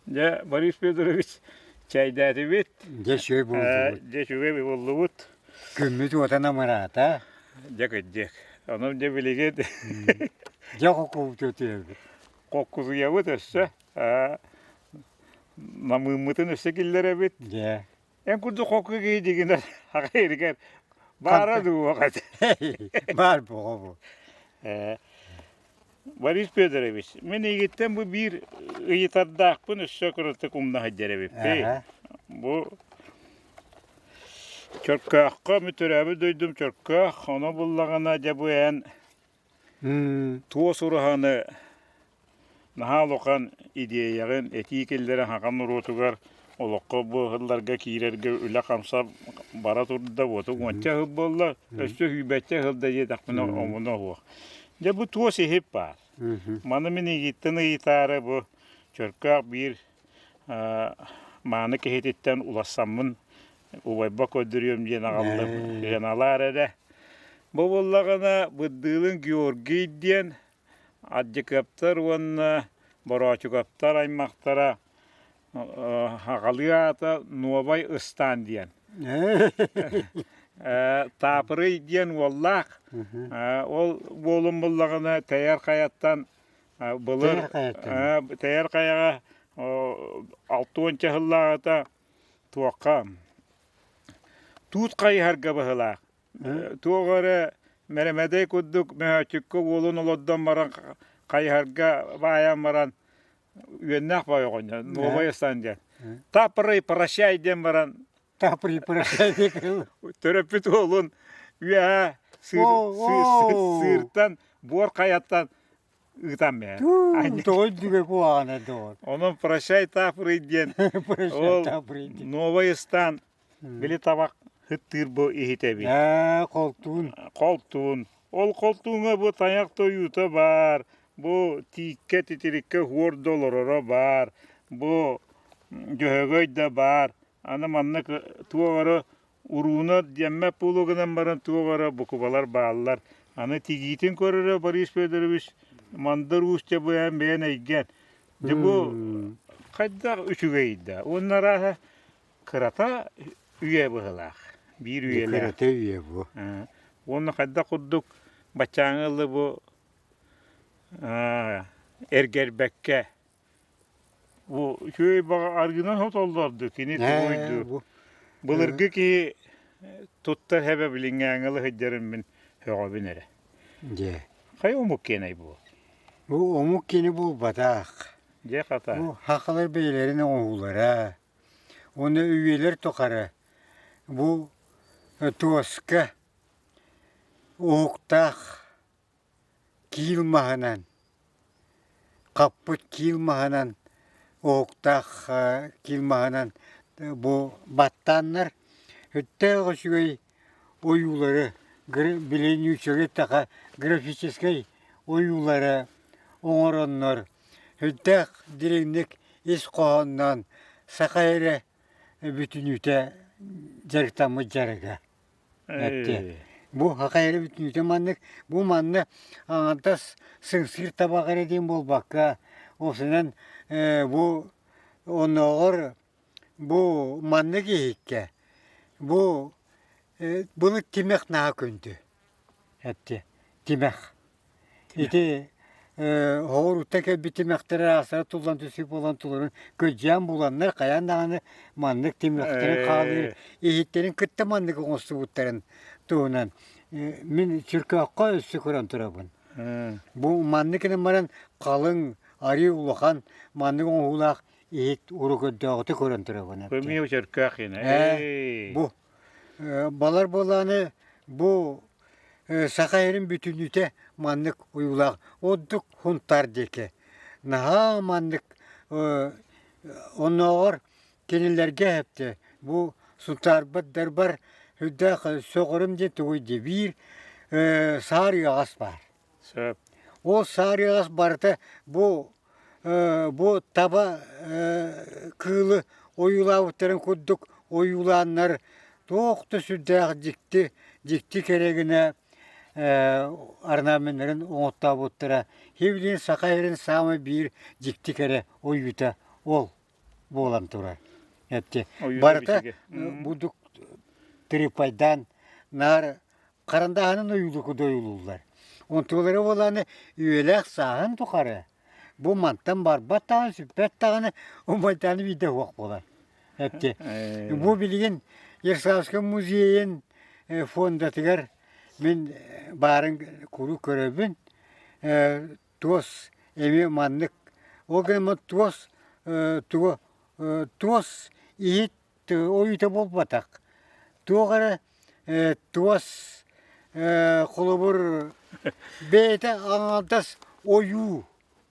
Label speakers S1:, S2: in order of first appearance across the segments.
S1: Дьэ, Борис Федорович, чэйдээтибит.
S2: Дьэ, үчүгэй буоллубут.
S1: Дьэ, үчүгэй буоллубут.
S2: Күммүт уота намыраата.
S1: Дьэ, кырдьык. Онон дьэ билигин
S2: Дьэ, хоккубут өтүөбүт.
S1: Хоккузуйабыт өссө. Намыыммытын өссө киллэрэбит.
S2: Дьэ.
S1: Эн курдук хокку киһи дигинэр аҕа иригэр баара дуу
S2: Баар буоҕа бу.
S1: Борис Федорович, мин эйигиттэн бу биир ыйытардаахпын өссө кыратык умна сылдьар эбиппин. Бу Чөркөөххө мин төрөөбүт дойдум Чөркөөх, ону буллаҕына дьэ бу эн туос ураһаны Наһаа улахан идиэйэҕин этии киллэрэн Хахан норуотугар олоххо бу ыһылларга киирэргэ үлэ-хамсап бара турда, уоту уонча ыһыл буолла, өссө сүүрбэччэ ыһыл да диэтэхпинэ омуна суох. Дьэ бу туос иһит баар. Маны мин эйигиттэн ыйытаары бу Чөркөөх биир мааны киһититтэн улассаммын убайба көрдөрүөм диэн аҕаллым, сыаналаар эрэ. Бу буоллаҕына Бырдыылын Георгий диэн Ардьыкыаптар уонна Бороочукаптар аймахтара аҕалыы аата Нуобай Ыстаан диэн. Таапырый диэн уоллаах. Ол уолум буллаҕына Тэйэр хайаттан былыр Тэйэр хайаҕа 60 сыллааҕыта туохха туут хайыһарга быһылаах Туох эрэ мэрэмэдэй курдук мөһөөччүккэ уолун олордон баран хайыһарга баайан баран үөннээх баай оҕонньор Новая Сан диэн «Тапрый, прощай» диэн баран
S2: «Тапрый, прощай» диэн
S1: төрөппүт уолун үөһэ сыыртан буор хайаттан ыытан бэйэ.
S2: Тоҕо үрдүгэ куһаҕана доҕор.
S1: Онон «Прощай, Тапрый» диэн ол Новый Стан Били табах ыттыыр бу иһитэбит.
S2: Ээ, холтуун.
S1: Холтуун. Ол холтууҥа бу тайах тойуута баар, бу тииккэ титириккэ хуор да олороро баар, бу дьөһөгөй да баар. Аны маннык туох эрэ урууна диэммэт буолуо гынан баран туох эрэ букубалар бааллар. Аны тигиитин көрөрө Борис Федорович Мандар Уус дьабыйан бэйэн эйгэн. Дьэ бу хайдах үчүгэй да. Уонна арааһа Кырата үйэ быһыылаах, биир үйэлээх.
S2: Кырата үйэ бу.
S1: Уонна хайдах курдук баччааҥы ылы бу эргэрбэккэ бу үчүгэй баҕа аргынан хотоллорду кини тугуйду былыргы киһи туттар хэбэ билиҥҥээҥи ылы сылдьарын мин сөҕөбүн эрэ.
S2: Дьэ.
S1: Хайа омук киэнэй бу?
S2: Бу омук киэнэ буолбатах.
S1: Дьэ хата.
S2: Бу хахалар бэйэлэрин оҥоһуулара. Уонна үйэлэр тухары бу туоска уһуктаах киил маһынан, хаппыт киил маһынан, уһуктаах киил маһынан бу баттааннар сүрдээх үчүгэй ойуулары били нууччалыы эттэххэ графическай ойуулары оҥороннор сүрдээх дириҥник ис хоһоонноон саха эрэ бүтүнүүтэ дьарыктаммыт дьарыга. Бу саха эрэ бүтүнүүтэ маннык бу манна аҥардас сыҥсыыр табах эрэ диэн буолбакка осунан бу оннооҕор Бу маннык иһиккэ бу былыр тимэх наһаа күндү эттэ тимэх ити оҕуруутта кэлбит тимэхтэрэ аастара туллан түсүк буолан туларын кыдьаан буланнар хайаан даҕаны маннык тимэхтэрин хаалыыр иһиттэрин кытта маннык оҥостубуттарын туһунан мин Чөркөөххө өссө көрөн турабын. Бу маннык гынан баран халыҥ арыы улахан маннык оҥоһуулаах иһит уруккутдооҕуту көрөн турабын.
S1: Көмүө Чөркөөх иһинэ.
S2: Бу балар буолааны бу саха сирин бүтүннүүтэ маннык уйулаах ордук Хунтаар диэки наһаа маннык оннооҕор кинилэргэ эптэ бу Сунтаарбат дарбар сүрдээх сөҕөрүм диэн тугуй дии биир саар ыаҕас баар.
S1: Сөп.
S2: Ол саар ыаҕас барыта бу бу таба кыылы ойуулаабыттарын курдук ойуулааннар туох да сүрдээх дьикти дьикти кэрэ гына орнаменнарын оҥоттообуттара. Хивлин саха сирин саамай биир дьикти кэрэ ойуута ол. буолан турар. Эти барыта будук тырыпайдаан наар харандааһынын ойуулуку дойулууллар. Онтулары буолааны үйэлээх сааһын тухары бу мантан барбат даҕаны сүппэт даҕаны умайдааны биирдэ суох буолар. Эти бу билигин Ярославскай музейын фондатыгар мин баарын куруук көрөбүн. Туос эмиэ маннык. Ол гынан туос тугу туос иһит ойуута буолбатах. Туох эрэ туос холобур бэйэтэ аҥаардас ойуу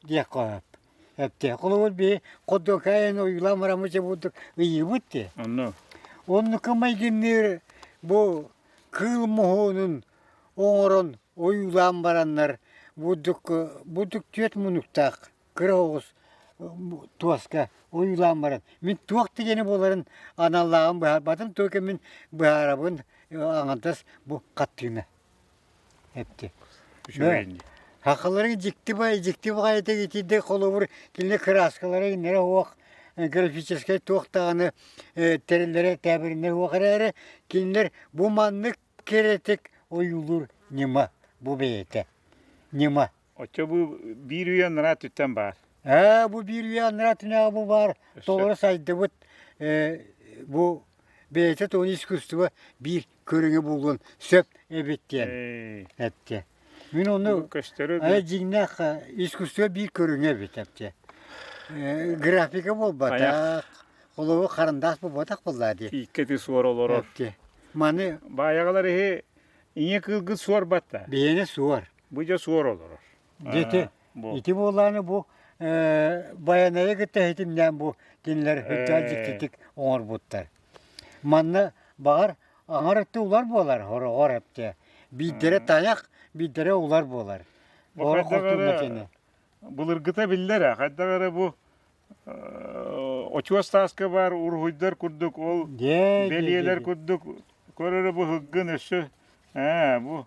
S2: диэххэ сөп. Эптэ. Холобур биһи ходуокайын ойуулаан бараммыт дьэ бурдук ыйыыбыт дии.
S1: Онно.
S2: Оннука майгынныыр бу кыыл моһуонун оҥорон ойуулаан бараннар бурдук бурдук түөрт муннуктаах кыра оҕус туоска ойуулаан баран мин туох дигэни буоларын аналлааҕын быһаарбатым только мин быһаарабын аҥардас бу хаттыына эпти Хахаларын дьикти бай дьикти баҕайытык итирдик холобур кинилэр кырааскалара иннэрэ суох графическай туох даҕаны тэриллэрэ тээбириннэр суох эрээри кинилэр бу маннык кэрэтик ойуулуур ньыма бу бэйэтэ ньыма
S1: Оччо бу биир үйэ анараа өттүттэн баар.
S2: Ээ, бу биир үйэ анараа өттүнээҕи бу баар толору сайдыбыт бу бэйэтэ тугун искусство биир көрүҥэ буолуон сөп эбит диэн эттэ. Мин ону
S1: көстөрө
S2: дьиҥнээх искусство биир көрүҥэ эбит эптэ. Графика буолбатах, холобур харандаас буолбатах буоллаа дии.
S1: Икки суор олорор.
S2: Маны
S1: Баайаҕалар иһи ийэ кыылгыт суорбат да.
S2: Биһиэнэ суор.
S1: Бу дьэ суор олорор.
S2: Дьэ ити буоллааны бу Байанайы кытта ситимнээн бу кинилэр үрдээх дьиктитик оҥорбуттар. Манна баҕар аҥар өттө улар буолар, хороҕор эптэ. Биирдэрэ тайах, биирдэрэ улар буолар.
S1: Бу хайдах эрэ былыргыта биллэр ээ, хайдах эрэ бу очуос тааска баар уруһуйдар курдук ол бэлиэлэр курдук көрөрө бу һыггын өссө ээ бу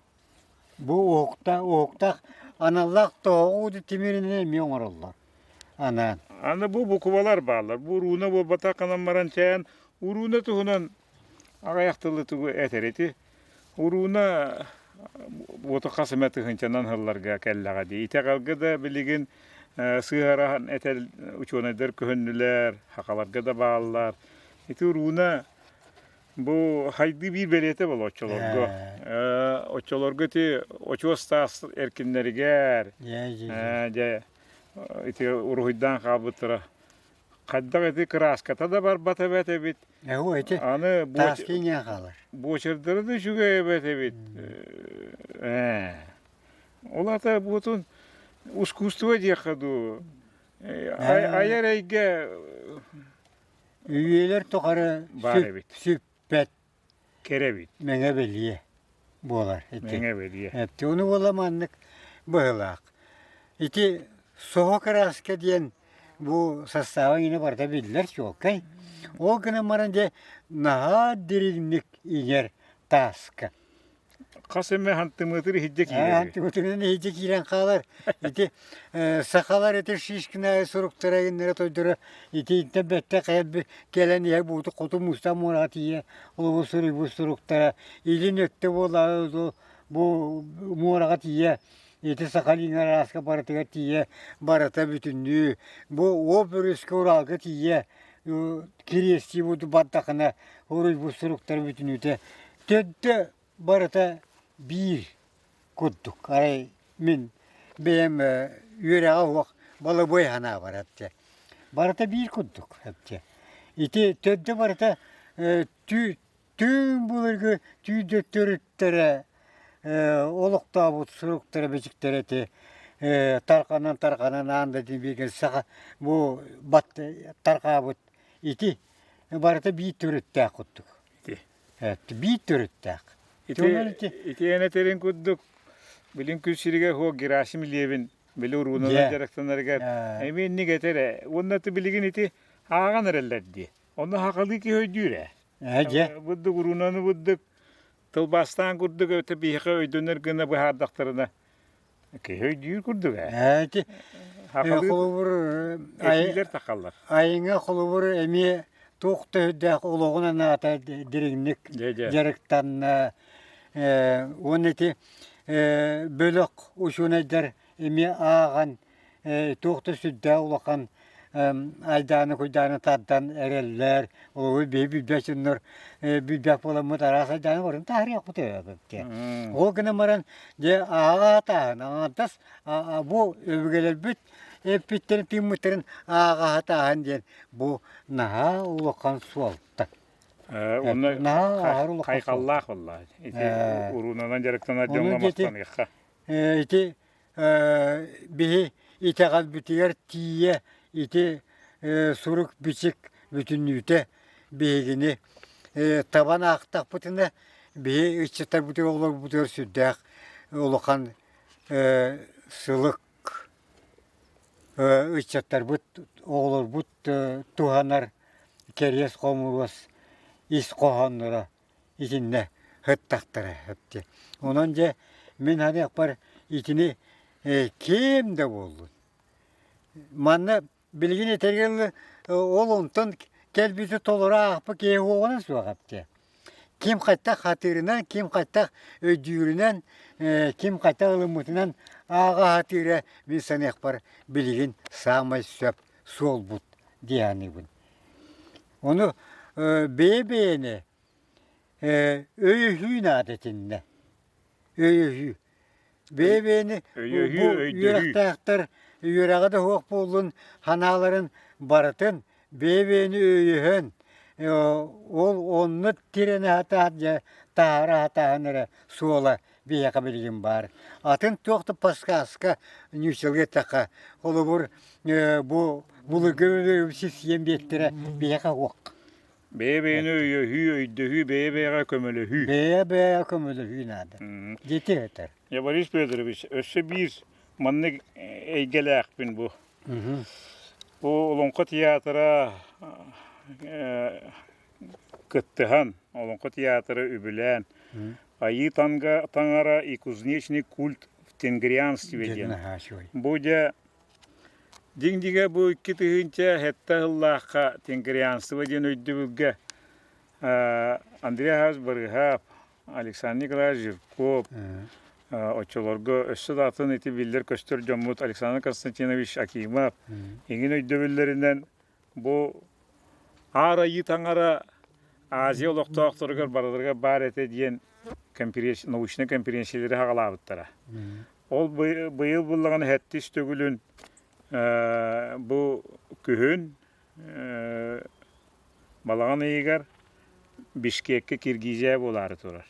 S2: Бу уһуктаах, уһуктаах аналлаах тоһоҕо тимиринэн эмиэ оҥороллор анаан.
S1: Аны бу буквалар бааллар. Бу урууна буолбатах гынан баран чээн урууна туһунан аҕыйах тылы тугу этэр ити. Урууна уоту хас эмэ тыһыынчанан сылларга кэллэҕэ дии. Итэҕэлгэ да билигин сыһыараһан этэр учуонайдар көһүннүлэр, сахаларга да бааллар. Ити урууна Бу хайдыы биир бэлиэтэ буолуо оччолорго. Оччолорго ити очуос таас эркиннэригэр дьэ ити уруһуйдаан хаалбыттара. Хайдах ити кырааската да барбат эбит эбит.
S2: Аны таас киҥҥэ хаалар.
S1: Буочардара да үчүгэй эбит эбит. Ол ата буотун искусство диэххэ дуу. Айар эйгэ
S2: Үйэлэр тухары
S1: Баар эбит.
S2: сүппэт
S1: Кэрэ эбит.
S2: мэҥэ бэлиэ буолар ити.
S1: Мэҥэ бэлиэ.
S2: Эти ону буола маннык быһыылаах. Ити соһо кырааска диэн бу састааба иҥинэ барыта биллэр чуолкай. Ол гынан баран дьэ наһаа дириҥник иҥэр тааска.
S1: Хас эмэ хантымыытыр иһирдьэ киирэр.
S2: Хантымыытырынан иһирдьэ киирэн хаалар. Ити сахалар ити Шишкина суруктара гыннара тойдоро итинтэн бэттэх кэлэн иһэр бууту хоту муста муораҕа тиийэ олобу суруйбут суруктара илин өттө буолла бу муораҕа тиийэ ити Сахалиҥҥа арааска барытыгар тиийэ барыта бүтүннүү бу Уоп өрүскэ Уралга тиийэ кириэстии бардахына уруйбут суруктар бүтүннүүтэ Төрдө барыта биир курдук. Арай мин бэйэм үөрэҕэ суох балабыай санаабар эптэ. Барыта биир курдук эптэ. Ити төрдө барыта түүн былыргы түүрдэр төрүттэрэ олохтообут суруктара-бичиктэрэ ити тарҕанан-тарҕанан аан дойду бииргэ саха бу бат тарҕаабыт ити барыта биир төрүттээх курдук. Биир төрүттээх.
S1: Ити, ити эн этэрин курдук, билин күн сиригэр хуо Герасим Левин били уруунанан дьарыктанарыгар эмиэ инник этэр ээ. Уонна билигин ити ааҕан эрэллэр дии. Онно хахалыы киһи өйдүүр ээ.
S2: Дьэ.
S1: Бурдук уруунаны бурдук тылбаастаан курдук өтө биһиэхэ өйдөнөр гына быһаардахтарына киһи өйдүүр курдук ээ.
S2: Ити. Холобур
S1: этиилэр тахаллар.
S2: Айыҥа холобур эмиэ туох төһүрдээх олоҕун анаата дириҥник дьарыктанна. Уонна ити бөлөх учуонайдар эмиэ ааҕан туох да сүрдээх улахан айдааны-куйдааны тардан эрэллэр. Олору биһи билбэт дьоннор билбэт буоламмыт араас айдааны барытын таһаарыахпыт эбит. Ол гынан баран дьэ ааҕа-сатааһын аҥаардас бу өбүгэлэрбит эппиттэрин тыыммыттарын ааҕа-сатааһын диэн бу наһаа улахан суолта.
S1: Онно хайҕаллаах буолла. Ити уруунанан дьарыктанар дьоҥҥо махтаныахха.
S2: Ити биһи итэҕэлбитигэр тиийэ ити сурук-бичик бүтүннүүтэ биһигини табан аахтахпытына биһи ыччаттарбытыгар оҕолорбутугар сүрдээх улахан сылык ыччаттарбыт оҕолорбут туһанар кэриэс хомуруос ис хоһоонноро итиннэ сыттахтара эптэ. Онон дьэ мин саныахпар итини ким да буоллун. Манна билигин этэргэ дылы ол онтон кэлбити толору аахпыт киһи уоҕунан суох эптэ. Ким хайтах хатыырынан, ким хайтах өйдүүрүнэн, ким хайтах ылыммытынан ааҕа сатыыра мин саныахпар билигин саамай сөп суолбут дии саныыбын. Ону бэйэ-бэйэни өйөһүү наада итиннэ. Өйөһүү. Бэйэ-бэйэни бу үөрэхтээхтэр үөрэҕэ да суох буоллун, санааларын барытын бэйэ-бэйэни өйөһөн, ол онно тирэнэ сатаан дьэ таһаара сатааһын эрэ суола биһиэхэ билигин баар. Атын туох да подсказка ньууччалыы эттэххэ, холобур, бу былыргы сиэн биэттэрэ биһиэхэ суох.
S1: Бэйэ-бэйэни өйөһүү, өйдөһүү, бэйэ-бэйэҕэ көмөлөһүү.
S2: Бэйэ-бэйэҕэ көмөлөһүү наада. Дьити этэр.
S1: Я Борис Федорович, өссө биир маннык эйгэлээхпин бу. Бу Олоҥхо театра кыттыһан, Олоҥхо театра үбүлээн, Айыы Таҥара и кузнечный культ в тенгрианстве диэн. Бу дьэ дьиҥ-дьиҥэ бу 2007 сыллаахха тенгрианство диэн өйдөбүлгэ Андрей Ахаевич Барыһап, Александр Николаевич Жирков, оччолорго өссө да атын ити биллэр-көстөр дьоммут Александр Константинович Акимов иҥин өйдөбүллэринэн Бу Аар Айыы Таҥара Азия олохтоохторугар барыларыгар баар этэ диэн научнай конференциялары аҕалаабыттара. Ол быйыл буллаҕына сэттис төгүлүн бу күһүн балаҕан ыйыгар Бишкеккэ Киргизия буолаары турар.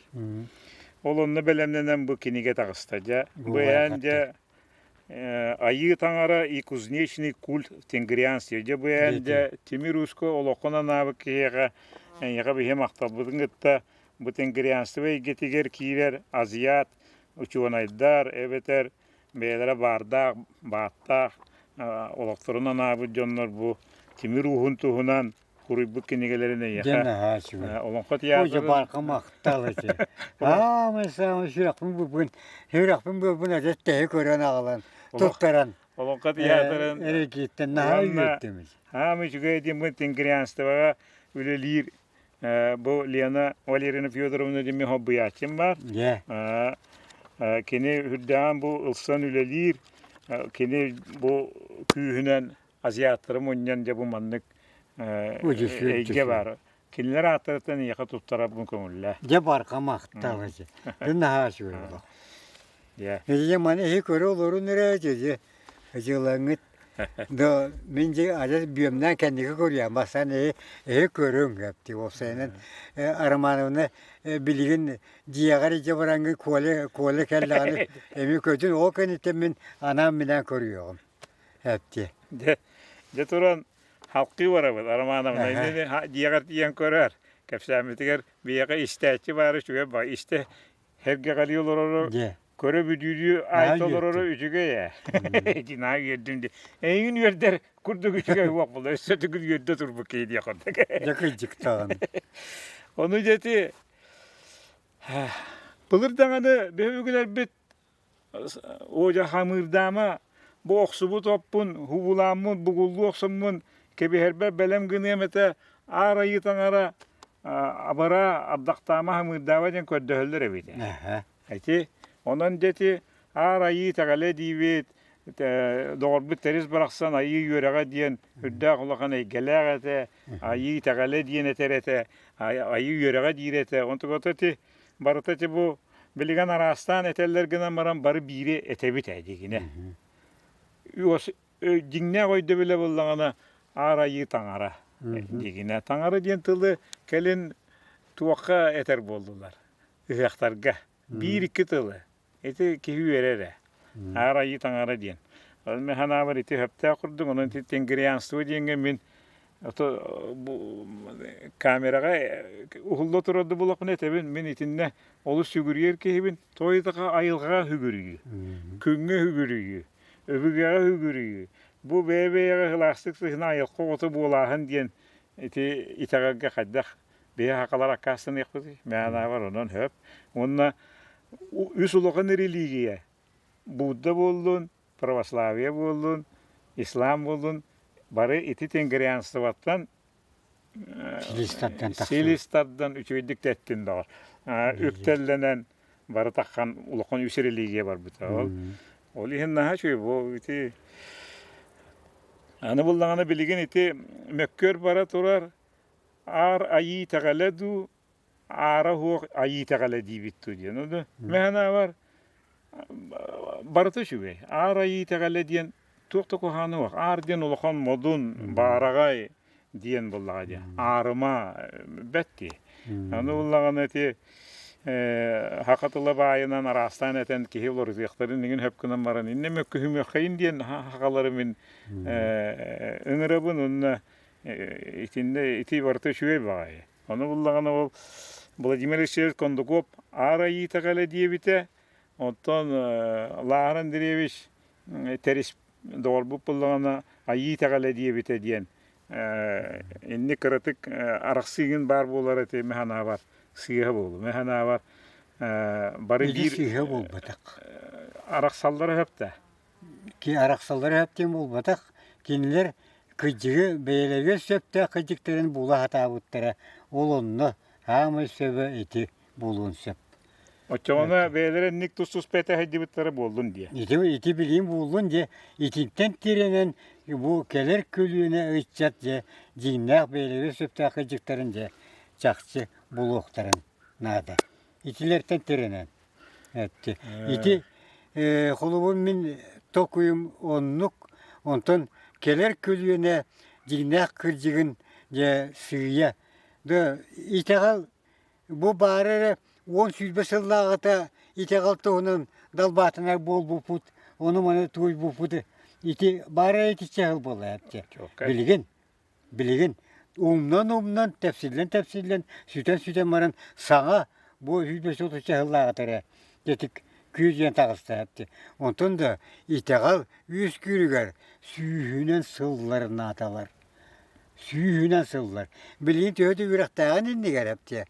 S1: Ол онно бэлэмнэнэн бу кинигэ таҕыста. Дьэ, бу эн дьэ Айыы Таҥара и кузнечный культ в тенгрианстве. Дьэ бу эн дьэ тимир ууска олоххун анаабыт киһиэхэ эйиэхэ биһи махталбытын кытта бу тенгрианство эйгэтигэр киирэр азиат учуонайдар эбэтэр бэйэлэрэ баардаах, бааттаах олохторун анаабыт дьоннор бу тимир ууһун туһунан Суруйбут кинигэлэрин эйиэхэ
S2: Дьэ наһаа үчүгэй.
S1: Олоҥхо
S2: Ой,
S1: театрын
S2: барҕа махтал ити. Аамай саамай сүрэхпин булбун, сүрэхпин булбун эдэр тэһи көрөн аҕалан, туттаран
S1: Олоҥхо театрын
S2: эрэгииттэн наһаа
S1: уонна
S2: үөрдүм.
S1: аамай үчүгэй диэммин тенгрианствоҕа үлэлиир бу Лена Валерьевна Федоровна диэн мин хоббуйааччым баар.
S2: Дьэ.
S1: Кини үрдээн бу ылсан үлэлиир, кини бу күүһүнэн азиаттары мунньан дьэ бу маннык эйгэ баар. Кинилэр ааттарыттан эйиэхэ туттарарбын көҥүллээ.
S2: Дьэ барҕа махтал эти. Дьэ наһаа үчүгэй олох.
S1: Дьэ.
S2: Дьэ маны эһи көрө олорун эрэ дьэ дьылаҥыт да мин дьэ адьас бүөмнээн кэнники көрүөм бастаан эһи эһи көрүҥ эпти уопсайынан Романовна билигин дьиэҕэр илдьэ бараҥҥын Коля Коля кэллэҕинэ эмиэ көтүн ол кэнниттэн мин анаан-минээн көрүөҕүм Эпти.
S1: Дьэ, дьэ туран халкыы барабыт Романовна иннини дьиэҕэр тиийэн көрөөр. Кэпсээммитигэр биһиэхэ истээччи баар үчүгэй ба истэ эргэҕэлии олорору
S2: Дьэ.
S1: көрө бүдүүлүү
S2: Наһаа
S1: айта олорору
S2: үөрдүм.
S1: үчүгэй ээ. Ити наһаа үөрдүм дии. Эйигин үөрдэр курдук үчүгэй уох буолла. Өссө түгүн үөрдэ турбут киһи диэх курдук.
S2: Дьэ кырдьык даҕаны.
S1: Ону дьэ ити былыр даҕаны биһи өбүгэлэрбит Оодьа хамыырдаама. Бу охсубут оппун, хубулааммын, бугуллуу охсоммун кэбиһэрбэр бэлэм гыныам этэ, аар айыы таҥара абара ардахтаама хамыырдаaba диэн көрдөһөллөр эбит. Ити онон дьэ аар айыы итэҕэлэ диибит, доҕорбут Тэрис барахсан айыы үөрэҕэ диэн үрдээх улахан эйгэлээх этэ, айыы итэҕэлэ диэн этэр этэ, айыы үөрэҕэ диир этэ. Онтуката ити барыта ити бу билигин араастаан этэллэр гынан баран бары биири этэбит ээ дигинэ. Дьиҥнээх өйдөбүлэ буоллаҕына аар айыы таҥара дигинэ. Таҥара диэн тылы кэлин туохха этэр буоллулар? Ыһыахтарга. Биир-икки тылы. Ити киһи үөрэр ээ. Аар айыы таҥара диэн. Ол мин санаабар ити сөптөөх курдук, онон ити тенгрианство диэҥҥэ мин ото бу камераҕа уһулла турар да буоллахпына этэбин, мин итиннэ олус сүгүрүйэр киһибин. Тоҕо айылҕаҕа сүгүрүйүү, күҥҥэ сүгүрүйүү, өбүгэҕэ сүгүрүйүү, бу бэйэ-бэйэҕэ сылаастык сыһына айылҕа оҕото буолааһын диэн ити итэҕэлгэ хайдах биһи сахалар аккаастаныахпытый? Мээнэҕэр онон сөп. Уонна үс улахан религия Будда буоллун, православие буоллун, ислам буоллун бары ити тенгрианствоттан силис тардан үчүгэйдик тэттин доҕор. Үктэллэнэн бары таххан улахан үс религия барбыта. Ол ол иһин наһаа үчүгэй бу ити аны буллаҕына билигин ити мөккүөр бара турар Аар айыы итэҕэлэ дуу, аара суох айыы итэҕэлэ диибит дуу диэн. Ону мин санаабар барыта үчүгэй. Аар айыы итэҕэлэ диэн туох да куһаҕана суох. Аар диэн улахан модун, баараҕай диэн буоллаҕа дии. Аарыма бэт дии. Аны буллаҕына ити саха тыла баайынан араастаан этэн киһи уларытыахтарын иҥин хөп гынан баран иннэ мөккүһүмүөххэйин диэн сахалары мин ыҥырабын уонна Итиннэ ити барыта үчүгэй баҕайы. Ону буллаҕына ол Владимир Алексеевич Кондуков аар айыы итэҕэлэ диэбитэ, оттон Лааһар Андреевич Тэрис доҕорбут буллаҕына айыы итэҕэлэ диэбитэ диэн инник кыратык арахсыыгын баар буолар ити мин санаабар сыыһа буолуо. Мин санаабар бары биир
S2: сыыһа буолбатах.
S1: Арахсаллара сөп да.
S2: Арахсаллара сөп диэн буолбатах. Кинилэр кыдьыгы бэйэлэригэр сөптөөх кыдьыктарын була сатаабыттара. Ол онно саамай сөбө ити буолуон сөп.
S1: Оччоҕуна бэйэлэрэ инник тус-туспа этэ сылдьыбыттара буоллун диэ.
S2: Ити, ити билиим буоллун диэ. Итинтэн тирэнэн бу кэлэр көлүөнэ ыччат дьэ дьиҥнээх бэйэлэригэр сөптөөх кыдьыктарын дьэ чахчы булуохтарын наада. Итилэртэн тирэнэн. Ити холобур мин токуйум оннук, онтон кэлэр көлүөнэ дьиҥнээх кырдьыгын дьэ сыыйа да итэҕэл бу баара эрэ 10-20 сыллааҕыта итэҕэл туһунан далбаатанар буолбуппут, ону-маны туойбуппут ити баара эрэ итиччэ сыл буолла билигин Билигин умнан-умнан, тэпсиллэн-тэпсиллэн, сүтэн-сүтэн баран саҥа бу 130 сыллааҕыта эрэ итик күүс таҕыста Онтон да итэҕэл үөскүүрүгэр сүүһүнэн сыллар наадалар. Сүүһүнэн сыллар. Билигин төһө да үөрэхтээҕин иннигэр эптиэ.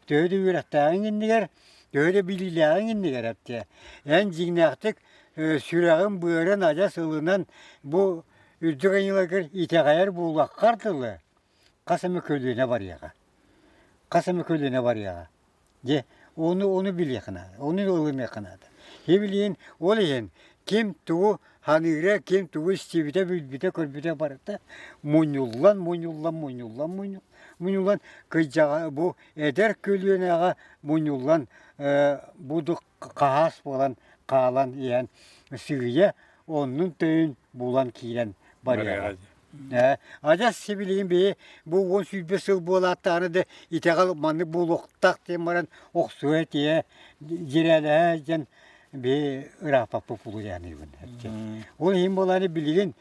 S2: Төһө да үөрэхтээҕиҥ иннигэр, төһө да билиилээҕиҥ иннигэр эптиэ. Эн дьиҥнээхтик сүрэҕин быарын адьас ылынан бу Үрдүк айыыларгар итэҕэйэр буолуоххар дылы хас эмэ көлүөнэ барыаҕа. Хас эмэ көлүөнэ барыаҕа. Дьэ, ону ону билиэххэ наада, ону ылыныахха наада. Билигин ол иһин ким тугу ханыыра, ким тугу истибитэ, билбитэ, көрбүтэ барыта мунньуллан, мунньуллан, мунньуллан, мунньуллан кыдьаҕа бу эдэр көлүөнэҕэ мунньуллан бу хаһаас буолан хаалан иһэн сыыйа оннун-төйүн булан киирэн барыаҕа. Адьас сибилигин биһи бу 10-20 сыл буолааттаҕына да итэҕэл маннык буолуохтаах диэн баран охсуһа этиэ, дьирээлэһэ диэн биһи ырааппаппыт булуйааныыбын. Ол иһин буолаары билигин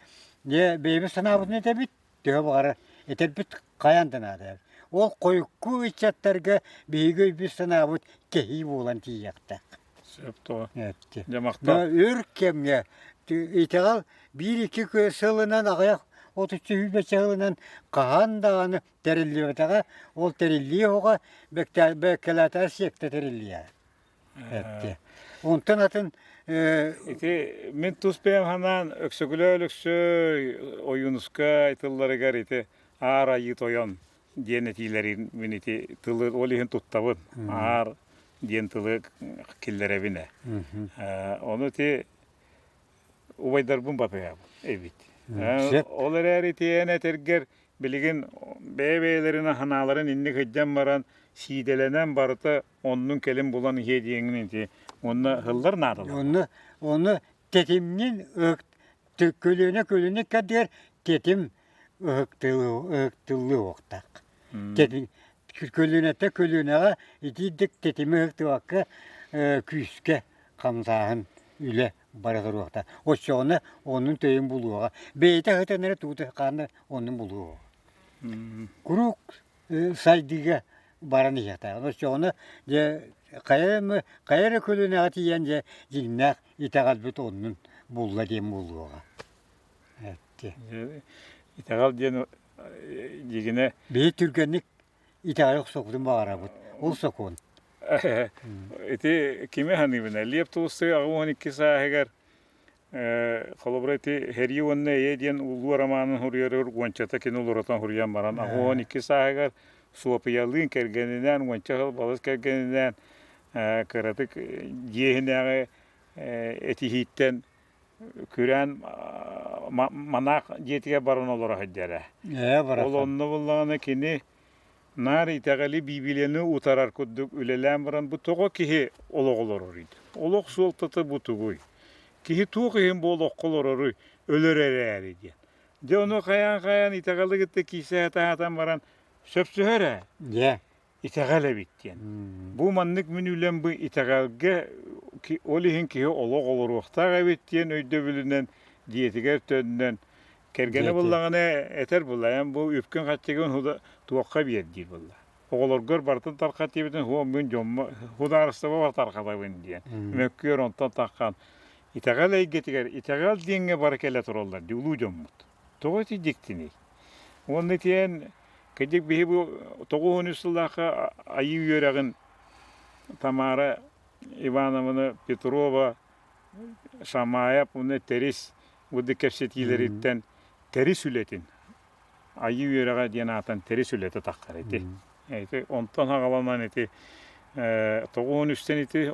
S2: дьэ бэйэбит санаабытын этэбит, төһө баҕарар этэрбит хайаан да наада. Ол хойукку ыччаттарга биһиги өйбүт-санаабыт кэһии буолан тиийиэхтээх.
S1: Сөп тоҕо. Дьэ махтал.
S2: Өр кэмҥэ итэҕэл биир-икки сылынан аҕыйах отучча сүүрбэччэ сылынан хаһан даҕаны тэриллибэтэҕэ. Ол тэриллии оҕо бэккэлээтэ сиэктэ тэриллиэ. Этти. Онтон атын
S1: Ити мин тус бэйэм санаан Өксөкүлээх Өлөксөй Ойуунускай тылларыгар ити Аар Айыы Тойон диэн этиилэрин мин ити тылы ол иһин туттабын. Аар диэн тылы киллэрэбин ээ. Ону ити убайдарбын батыһабын эбит. Ол эрээри тиэйэн этэргэр билигин бэйэ-бэйэлэрин санааларын инник сылдьан баран сиидэлэнэн барыта оннун кэлин булан иһиэ диэҥин ити уонна һыллар наадалар.
S2: Онно ону тэтимнин көлүөнэ көлүөнэ кэрдигэр тэтим ыһыктыллыахтаах. Көлүөнэтэ көлүөнэҕэ итиирдик тэтими ыһыктыбакка күүскэ хамсааһын үлэ бара туруохтаах. Оччоҕуна оннун төйүн булуоҕа. Бэйэтэ ыһытан эрэ тугу хаанна оннун булуоҕа. Куруук сайдыыга баран иһиэхтээх. Оччоҕуна дьэ хайа хайа эрэ көлүөнэҕэ тиийэн дьэ дьиҥнээх итэҕэлбит оннун булла диэн буолуоҕа.
S1: Итэҕэл диэн дьигинэ
S2: Биһи түргэнник итэҕэйэ охсуохпутун баҕарабыт. Ол сокуон.
S1: Ити кими саныыбын Лев Толстой 82 сааһыгар холобура ити Сэрии уонна эйэ диэн улуу романын суруйарыгар уончата кини олоротон суруйан баран 82 сааһыгар Суопуйалыын кэргэнинээн уонча сыл балыс кэргэнинээн кыратык дьиэ иһинээҕи этиһииттэн күрээн манаах дьиэтигэр баран олоро сылдьара.
S2: Ээ,
S1: Ол онно буллаҕына кини наар итэҕэли Библияны утарар курдук үлэлээн баран бу тоҕо киһи олох олороруй? Олох суолтата бу тугуй? Киһи туох иһин бу олоххо олороруй? Өлөр эрээри диэн. Дьэ ону хайаан-хайаан итэҕэли кытта киирсэ сатаатан баран сөпсөһөр ээ.
S2: Дьэ.
S1: Итэҕэл эбит диэн. Бу маннык мин үлэм бу итэҕэлгэ ол иһин киһи олох олоруохтаах эбит диэн өйдөбүлүнэн дьиэтигэр төннөн кэргэнэ буллаҕына этэр буолла эн бу үпкүн-харчыгын туохха биэр диир буолла. Оҕолоргор барытын тархат диэбитин һуо мин дьоммо судаарыстыбабар тархатабын диэн. Мөккүөр онтон таххан итэҕэл эйгэтигэр итэҕэл диэҥҥэ бары кэлэ тураллар дии улуу дьоммут. Тоҕо ити дьиктиний? Уонна итиэн Кырдьык биһи бу 93 сыллаахха айыы үөрэҕин Тамара Ивановна Петрова, Шамаев уонна Тэрис курдук кэпсэтиилэриттэн Тэрис үлэтин айыы үөрэҕэ диэн аатан Тэрис үлэтэ таххар ити. Ити онтон аҕаланан ити 93-тэн ити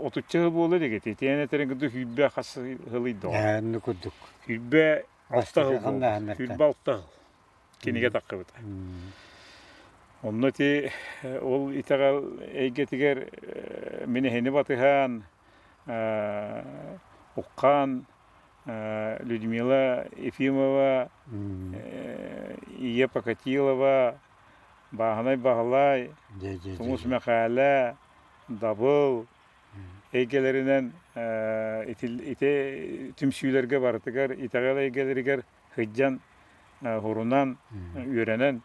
S1: отучча сыл буола илик ити. Итиэнэ этэрин курдук сүүрбэ хас сылый доҕор.
S2: Ээ, курдук.
S1: Сүүрбэ Алта сыл буолбут. 26 сыл кинигэ таххыбыта. Онно ити ол итэҕэл эйгэтигэр мин эһини батыһан, Уххаан, Людмила Ефимова, Ия Покатилова, Бааһынай Баһылай, Тумус Мэхээлэ, Дабыл, эйгэлэринэн ити түмсүүлэргэ барытыгар итэҕэл эйгэлэригэр сылдьан урунан үөрэнэн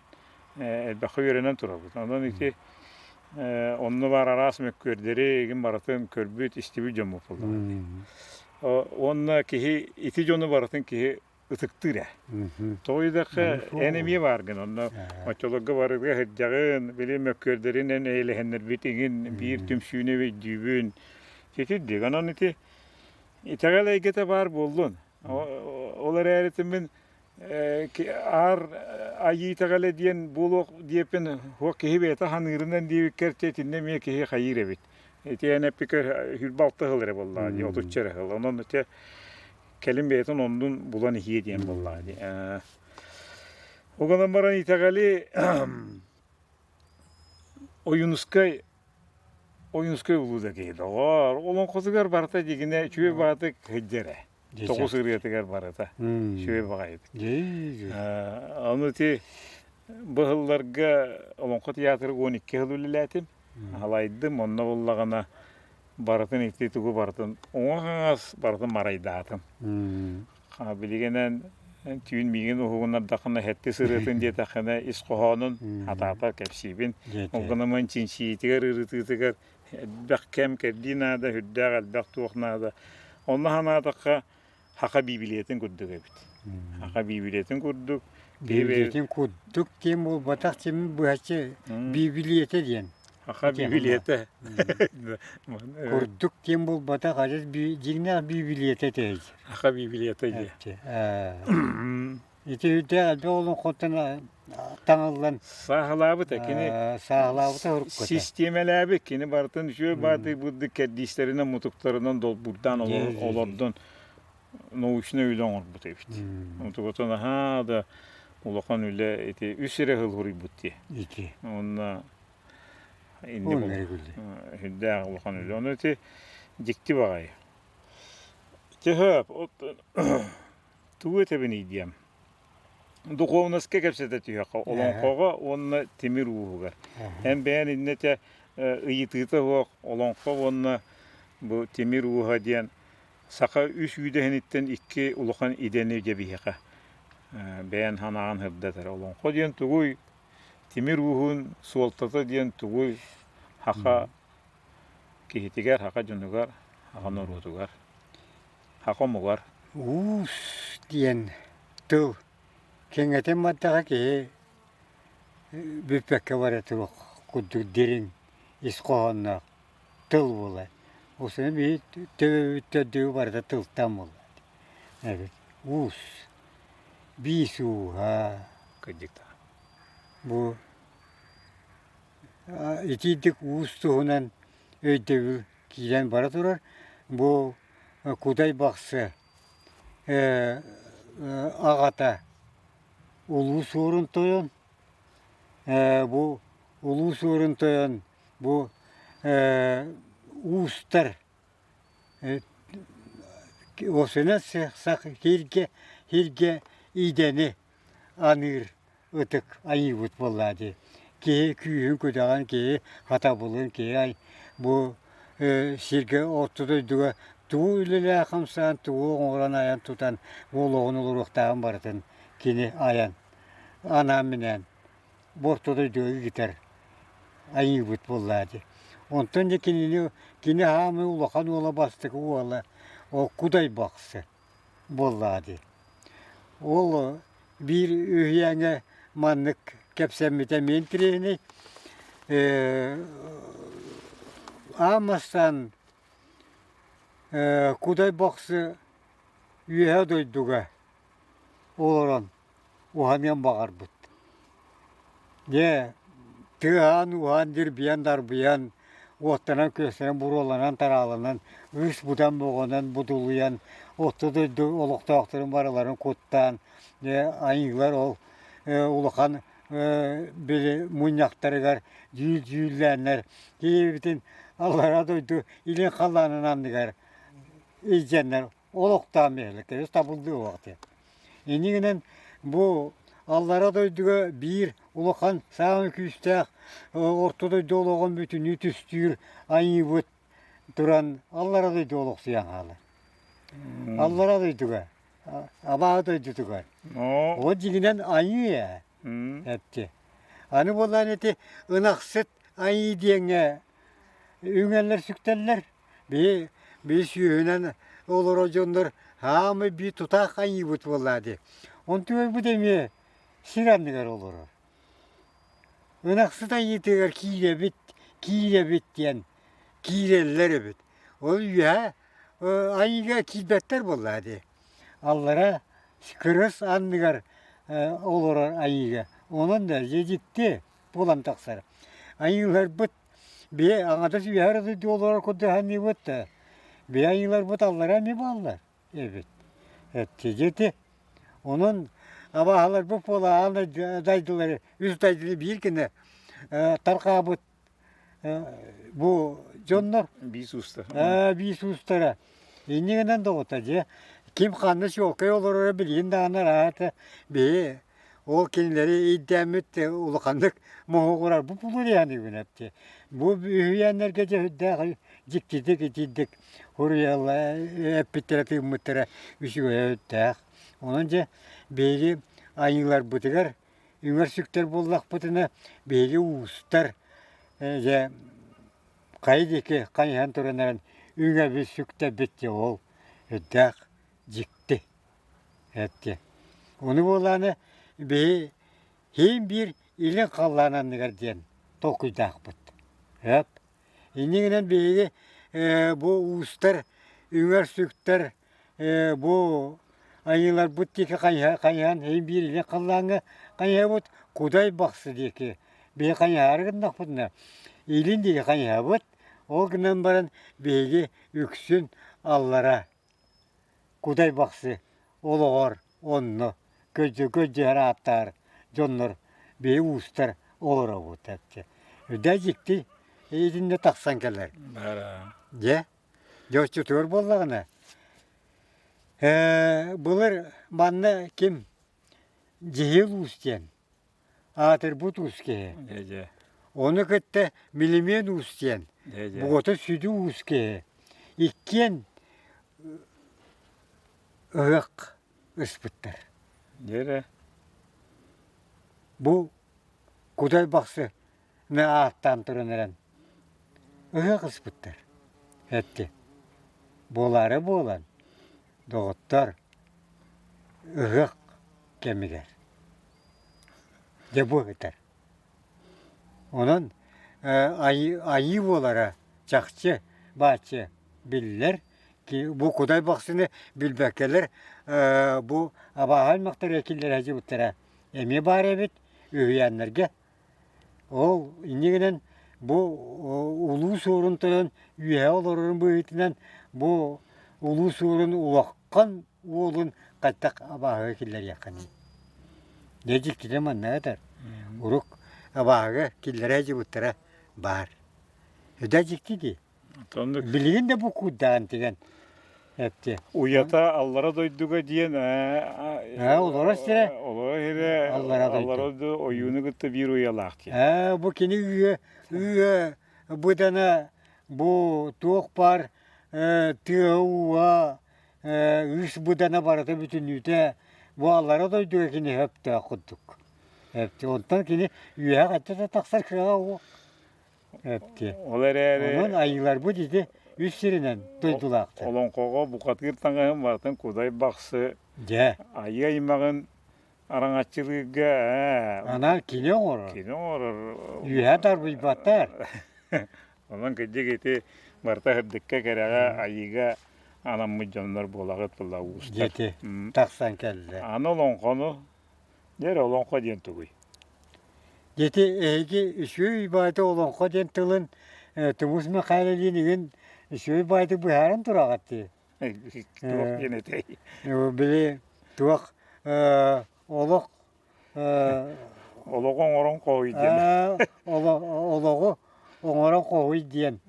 S1: элбэххэ үөрэнэн турабыт. Онон ити онно баар араас мөккүөрдэри игин барытын көрбүт, истибит дьоммут буоллаҕа. Уонна киһи ити дьону барытын киһи ытыктыыр ээ. Тоҕо диэтэххэ, эн эмиэ бааргын, онно оччолорго барыга сылдьаҕын, били мөккүөрдэрин эн эйэлэһэннэрбит иҥин биир түмсүүнү өйдүүбүн. Ситирдик. Онон ити итэҕэл эйгэтэ баар буоллун. Ол эрээри мин аар айыы итэҕэлэ диэн буолуох диэппин хуох киһи бэйэтэ ханыырынан диэбиккэр итиннэ эмиэ киһи хайыыр эбит. Ити эн эппиккэр 26 сыл эрэ буоллаҕа дии, отучча эрэ сыл. Онон ити кэлин бэйэтин оннун булан иһиэ диэн буоллаҕа дии. Ол гынан баран итэҕэли Ойуунускай Ойуунускай улуу да киһи доҕоор. Олоҥхотугар барыта дьигинэ үчүгэй баҕатык сылдьар ээ. Тоҕус ырыатыгар барыта үчүгэй баҕайытык. Ону ити быһылларга Олоҥхо театрыгар 12 сыл үлэлээтим. Алайдым, онно буллаҕына барытын ити тугу барытын уҥа-хаҥас барытын марайдаатым. Билигинэн түүн миигин уһугуннардаххына сэттис ырыатын диэтэххинэ ис хоһоонун хатаата кэпсиибин. Ол гынан чинчийиитигэр ырытыытыгар элбэх кэм кэрдии наада, үрдээх элбэх туох наада. Онно санаатахха Саха Библиятын курдук эбит. Саха Библиятын курдук.
S2: Библиятын курдук диэн буолбатах, син быһаччы Библията диэн.
S1: Аха бибилиэтэ.
S2: Курдук диэн буолбатах, адьас дьиҥнээх бибилиэтэ этэ.
S1: Аха бибилиэтэ дии.
S2: Ити үрдээх элбэх олоҥхоттон таҥыллан
S1: Сааһылаабыта кини
S2: сааһылаабыта уруккута.
S1: Систиэмэлээбит кини барытын үчүгэй баатый бурдук кэрдиистэринэн мутуктарынан долбуурдаан олордон научнай үлэ оҥорбут эбит. Онтугутун аһаа да улахан үлэ ити үс эрэ сыл суруйбут дии.
S2: Ити.
S1: Онно инник үрдээх улахан үлэ. Ону ити дьикти баҕайы. Төһө тугу этэбиний диэм. Духовноска кэпсэтэ түһүөххэ олоҥхоҕо уонна тимир ууһугар. Эн бэйэн иннэтэ ыйытыыта суох олоҥхо уонна бу тимир ууһа диэн Саха үс үүдэһиниттэн икки улахан идэни дьэ биһиэхэ бэйэн санааҕын сырдатар. Олоҥхо диэн тугуй? Тимир ууһун суолтата диэн тугуй? Саха киһитигэр, саха дьонугар, саха норуотугар, саха омугар.
S2: Уус диэн тыл кэҥэтэн бардаҕа киһи бүппэккэ бара туруох курдук дириҥ ис хоһоонноох тыл буолар. Осуну биһи төбөбүт төрдүгү барыта тылтан буолар. Эбит. Уус. Биис ууһа.
S1: Кырдьыкта.
S2: Бу итиирдик уус туһунан өйдөбүл киирэн бара турар. Бу Кудай Бахсы аҕата Улуу Суорун Тойон бу Улуу Суорун Тойон Бу уустар осына сиргэ сиргэ идэни аныыр ытык айыыбыт буоллаа дии. Киһи күүһүн күдэҕин, киһи хатабылын, киһи бу сиргэ орто дойдуга тугу үлэлээх хамсаан, тугу оҥорон айан тутан бу олоҕун олоруохтааҕын барытын кини айан анаан-минээн бу орто дойдуга ыытар айыыбыт буоллаа дии. Онтон дьэ кинини кини хаамыы улахан уола бастакы уола ол Кудай Бахсы буоллаа дии. Ол биир үһүйээҥҥэ маннык кэпсэммитэ эмиэ интэриэһинэй. Аан бастаан Кудай Бахсы үөһэ дойдуга олорон уһаныан баҕарбыт. Дьэ, тыаһаан-ууһаан, дирбийэн-дарбыйан, уоттанан-күөстэнэн, буруоланан-тарааланан, ыыс быдан боҕонон будулуйан, орто дойду олохтоохторун барыларын куттаан, дьэ, айыылар ол улахан били мунньахтарыгар дьүүл-дьүүллээннэр киһибитин аллараа дойду илин халлаанын анныгар илдьэннэр олохтоон биһилик табыллыы уоҕа Иннигинэн бу аллара дойдуга биир улахан саамай күүстээх орто дойду олоҕун бүтүннүү түстүүр айыыбыт туран аллара дойду олохсуйан хаалар. Аллара дойдуга, абааһы дойдутугар. Ол дьиҥинэн айыы ээ эпти. Аны буоллаан ити ынахсыт айыы диэҥҥэ үҥэллэр сүктэллэр. Биһи биһи сүүһүнэн олорор дьоннор хаамай биир тутаах айыыбыт буоллаа дии. Онтугайбыт эмиэ сир анныгар олорор. Ынахсыт айыытыгар киирэбит, киирэбит диэн киирэллэр эбит. Ол үөһэ айыыга киирбэттэр буоллаа дии. Аллара кырыс анныгар олорор айыыга. Онон да дьэ дьикти буолан тахсар. Айыыларбыт Бие аҥардас үөһэ дойду олорор курдук саныыбыт да, бие айыыларбыт аллара эмиэ бааллар эбит. Эттигити. Онон абааһыларбыт буола аан дойдулары, үс дойдуну биир гына тарҕаабыт бу дьоннор.
S1: Биис уустара.
S2: Биис уустара. Инньэ гынан доҕотто дьэ ким ханна чуолкай олороро билигин даҕаны араата биһи Ол кинилэри ирдээммит улаханнык моһуогурарбыт булуруйаныгын эпти. Бу үһүйээннэргэ дьэ сүрдээх дьиктитик итирдик суруйаллар эппиттэрэ тыыммыттара үчүгэйэ сүрдээх. Онон дьэ биһиги айыыларбытыгар үҥэр сүктэр буоллахпытына биһиги уустар дьэ хайа диэки хайыһан туран эрэн үҥэбит сүктэрбит дьэ ол сүрдээх дьикти. Эттэ. Ону буолааны биһи иһин биир илин халлаан анныгар диэн толкуйдаахпыт. Эп. Иннигинэн биһиги бу уустар, үҥэр-сүктэр бу айыыларбыт диэки хайыһан эйин биир илин халлааҥҥа хайыһабыт, Кудай Бахсы диэки биһи хайыһаары гыннахпытына илин диэки хайыһабыт, ол гынан баран биһиги үксүн аллара Кудай Бахсы олоҕор онно көдьө-көдьүһэр ааттаар дьоннор биһи уустар олоробут эпчэ. Үрдэ дьикти итиннэ тахсан кэлэр. Дьэ, дьэ оччотугар буоллаҕына, былыр манна ким Дьиһил уус диэн аатырбыт уус киһи. Ону кытта Милимиэн уус диэн бугата сүдү уус киһи. Иккиэн ыһыах ыспыттар. Бу Кудай Бахсы ааттаан туран эрэн ыһыах ыспыттар. Этти. Буолаары буолан, доҕоттор, ыһыах кэмигэр. Дьэ бу этэр. Онон айыы буолара чахчы бааччы биллэр. Бу Кудай Бахсыны билбэккэлэр бу абааһы аймахтар киллэрэ сылдьыбыттара эмиэ баар эбит үһүйээннэргэ. Ол инньэ гынан бу улуу суорун тойон үөһэ олорорун быһыытынан бу улуу суорун улахан уолун хайдах абааһыга киллэриэххиний? Дьэ дьиктитэ манна этэр. Урук абааһыга киллэрэ сылдьыбыттара баар. Дьэ дьикти дии. Билигин да бу куурдаан тигэн эпти.
S1: Уйата аллара дойдуга диэн
S2: олорор сирэ
S1: олорор сирэ
S2: аллара дойду.
S1: Аллара дойду ойууну кытта биир уйалаах диэн.
S2: Ээ бу кини үйэ үйэ быдана бу туох баар тыа-ууа үс быдана барыта бүтүннүүтэ бу аллара дойдуга кини сөптөөх курдук. Онтон кини үөһэ хачча да тахсар кыаҕа уох.
S1: Ол эрээри
S2: Онон айыыларбыт ити үс сиринэн дойдулаахтар.
S1: Олоҥхоҕо бухатыыр таҥаһын барытын Кудай Бахсы
S2: Дьэ.
S1: айыы аймаҕын араҥаччылыырга
S2: Анаан кини оҥорор.
S1: Кини оҥорор.
S2: Үөһэ тарбыйбаттар.
S1: Онон кырдьык ити барыта сырдыкка, кэрэҕэ, айыыга анаммыт дьоннор буолаҕыт була уустар.
S2: Дьэти тахсан кэллэ.
S1: Аны олоҥхону Дьэ эрэ олоҥхо диэн тугуй?
S2: Ити эһиги үчүгэй баайты олоҥхо диэн тылын Тумус Михайлович игин үчүгэй баайты быһааран тураҕыт дии.
S1: Туох диэн этэй?
S2: Били туох олох
S1: Олоҕу оҥорон хоһуй диэн.
S2: Олоҕу оҥорон хоһуй диэн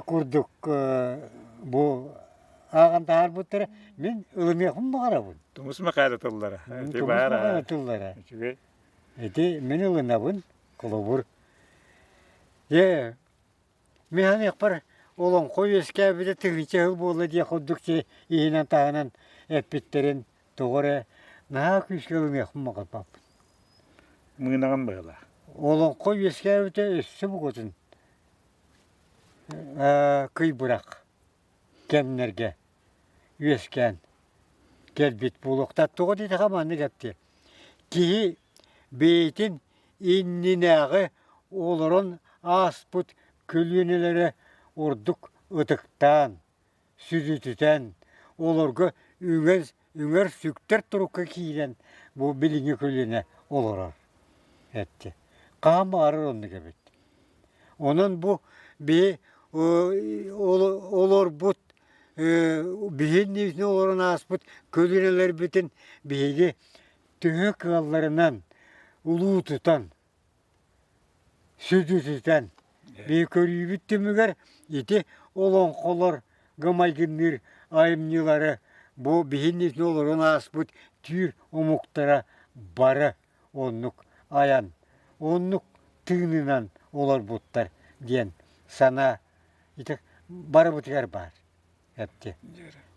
S2: курдук бу ааҕан таһаарбыттара мин ылыныахпын баҕарабын.
S1: Тумус Михайло тыллара.
S2: Тумус Михайло тыллара.
S1: Үчүгэй.
S2: Ити мин ылынабын, холобур. Дьэ, мин саныахпар олоҥхо үөскээбитэ тыһыынча сыл буолла диэх курдук иһинэн-таһынан эппиттэрин тоҕо эрэ наһаа күүскэ ылыныахпын баҕарбаппын.
S1: Мыынаҕын быһыылаах.
S2: Олоҥхо үөскээбитэ өссө букатын кый бырах кэмнэргэ үөскээн кэлбит буолуохтаах. Тоҕо диэтэххэ маннык эптиэ: киһи бэйэтин иннинээҕи олорон ааспыт көлүөнэлэрэ ордук ытыктаан, сүдүтүтэн, олорго үҥэр-сүктэр турукка киирэн бу билиҥҥи көлүөнэ олорор эттэ. Хаһан баҕарар оннук эбит. Онон бу биһи олорбут биһи иннибитинэ олорон ааспыт көлүөнэлэрбитин биһиги төһө кыалларынан улуутутан сүдүтүтэн биһи көрүүбүт түмүгэр ити олоҥхолорго майгынныыр айымньылары бу биһи иннибитинэ олорон ааспыт түүр омуктара бары оннук айан, оннук тыынынан олорбуттар диэн санаа ити барыбытыгар баар эпти.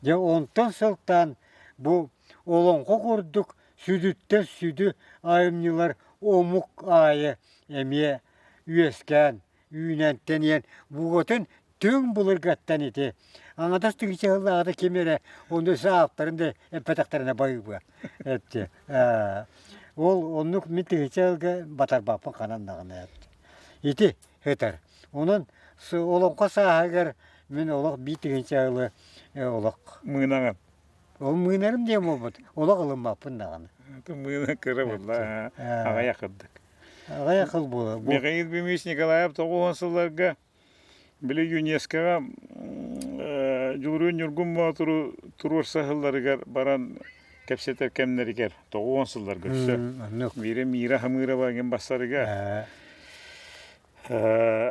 S2: Дьэ онтон сылтаан бу олоҥхо курдук сүдүттэн сүдү айымньылар омук аайы эмиэ үөскээн үүнэн тэнийэн бугатын түҥ былыргаттан ити аҥадас тыһыынча сыллааҕыта ким эрэ ону саахтарын да эппэтэхтэринэ байыба эпти ол оннук мин тыһыынча сылга батарбаппын ханан даҕаны ити этэр. Онон олоҥхо сааһыгар мин олох биир тыһыынча ылы олох
S1: Мыынаҕын.
S2: Ол мыынарым диэн буолбут. Олох ылыммаппын даҕаны.
S1: Мыына кыра буолла аҕыйах кырдык.
S2: Аҕыйах хыл буолар.
S1: Михаил Дмитриевич Николаев 90 сылларга били ЮНЕСКОҕа Дьулуруун Ньургун Боотуру туруорса сылларыгар баран кэпсэтэр кэмнэригэр 90 сылларга өссө Мира Мира Хамырова диэн бассарыга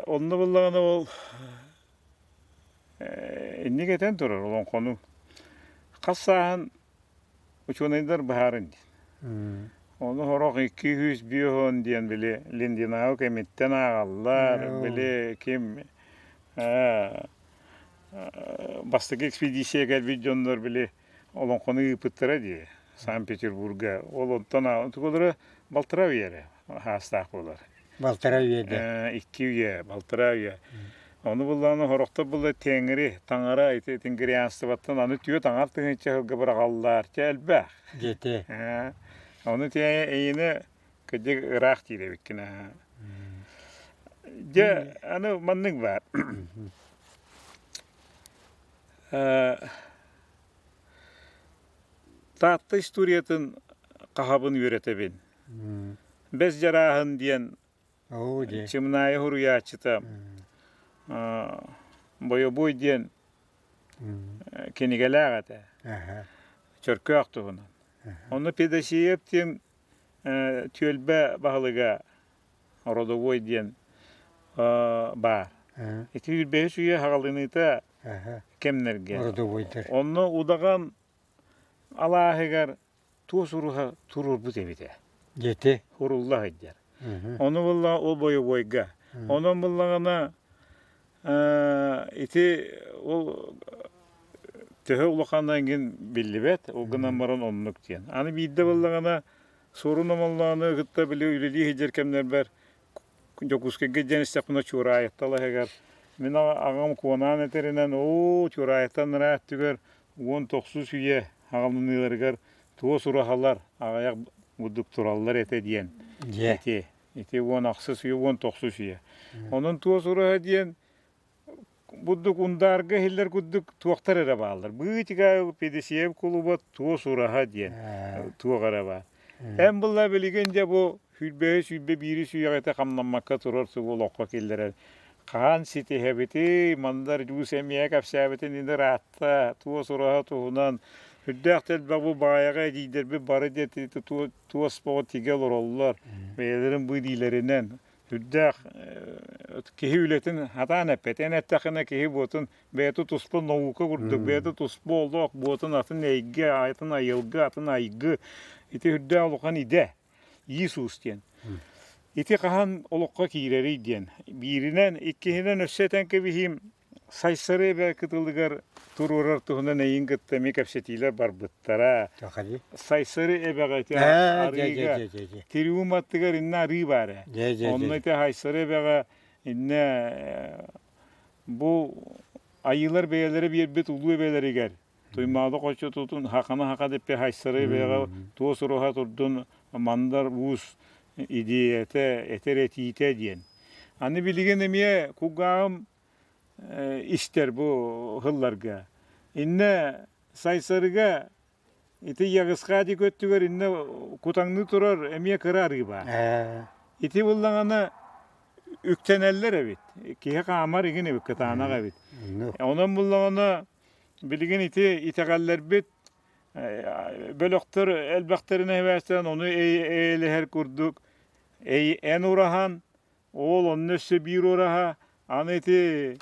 S1: онно буллаҕына ол инник этэн турар олоҥхону хас сааһын учуонайдар быһааран диэн. Ону сорох 250 диэн били Линдинау кэмиттэн ааҕаллар, били ким бастакы экспедиция кэлбит дьоннор били олоҥхону ыыппыттара дии Санкт-Петербурга. Ол онтон тугулара балтараа үйэ эрэ хаастаах буолар.
S2: Балтараа үйэ
S1: Икки үйэ, балтараа үйэ. Ону буллаҕына сорохтор була Теҥри, Таҥара ити тенгрианствоттан аны түөрт аҥар тыһыынча сылга быраҕаллар. Чэ элбэх.
S2: Дьэтэ.
S1: Ону тиэ эйине кырдьык ыраах диир эбиккин. Дьэ, аны маннык баар. Таатта историятын хаһабын үөрэтэбин. Бэс Дьарааһын диэн Чымнаайы суруйааччыта Бойобуой диэн кинигэлээх этэ. Чөркөөх туһунан. Онно Педосеев диэн түөлбэ баһылыга Родовой диэн баар. Ити 25 үйэ хаҕалыныыта кэмнэргэ.
S2: Родовойдар.
S1: Онно удаҕан алааһыгар туос уруһа туруорбут эбитэ.
S2: Дьэти.
S1: Хурулла сылдьар. Ону булла ол бойобуойга. Онон буллаҕына ити ол төһө улахана эҥин биллибэт, ол гынан баран оннук диэн. Аны биирдэ буллаҕына Суорун Омоллоону кытта били үлэлии сылдьар кэмнэрбэр Дьокуускайга диэн истэхпинэ Чуораайыттан аһыгар мин аҕам Куонаан этэринэн оо Чуораайыттан ыраах өттүгэр 19 үйэ аҕалыныыларыгар туос ураһалар аҕыйах бурдук тураллар этэ диэн ити ити 18 үйэ 19 үйэ онон туос ураһа диэн бурдук ундаарга иһиллэр курдук туохтар эрэ бааллар. Быытыга Педесиев кулуба туос ураһа диэн туох эрэ баар. Эн булла билигин дьэ бу сүүрбэһи сүүрбэ биири сүйэҕитэ хамнаммакка турар субу олоххо киллэрэр. Хаһан ситиһэбитий, мандар дьуус эмиэ кэпсээбитин ини ыраатта, туос ураһа туһунан үрдээх да элбэх бу баайаҕа эдьиийдэрбит бары диэти туос боҕо тигэ олороллор бэйэлэрин быдиилэринэн Үрдээх киһи үлэтин хатаан эппэт. Эн эттэххинэ киһи буотун бэйэтэ туспа наука курдук, бэйэтэ туспа олох, буотун атын эйгэ, атын айылгы, атын айгы. Ити үрдээх улахан идэ. Иисус диэн. Ити хаһан олоххо киирэрий диэн. Бииринэн, иккиһинэн өссө этэн кэбиһиим, Сайсары эбэ кытылыгар туруорар туһунан эйин кытта эмиэ кэпсэтиилэр барбыттара. Сайсары эбэҕэ ити арыыга Тириум аттыгар иннэ арыы баар ээ. Онно ити Сайсары эбэҕэ иннэ бу айыылар бэйэлэрэ биэрбит улуу эбэлэригэр Туймаада хочотутун хахана хаха деппи Хайсары эбэҕэ туос уруһа турдун Мандар Уус идеята этэр этиитэ диэн. Аны билигин эмиэ кулгааҕым истэр бу сылларга. Иннэ Сайсарыга ити Ягысхаа диэки өттүгэр иннэ кутаҥныы турар эмиэ кыра арыы баар. Ити буллаҕына үктэнэллэр эбит. Киһи хаамар игин эбит, кытаанах эбит. Онон буллаҕына билигин ити итэҕэллэрбит бөлөхтөр элбэхтэрин эбээстээн ону эйэлэһэр курдук эн ураһан Ол онно өссө биир ураһа, аны ити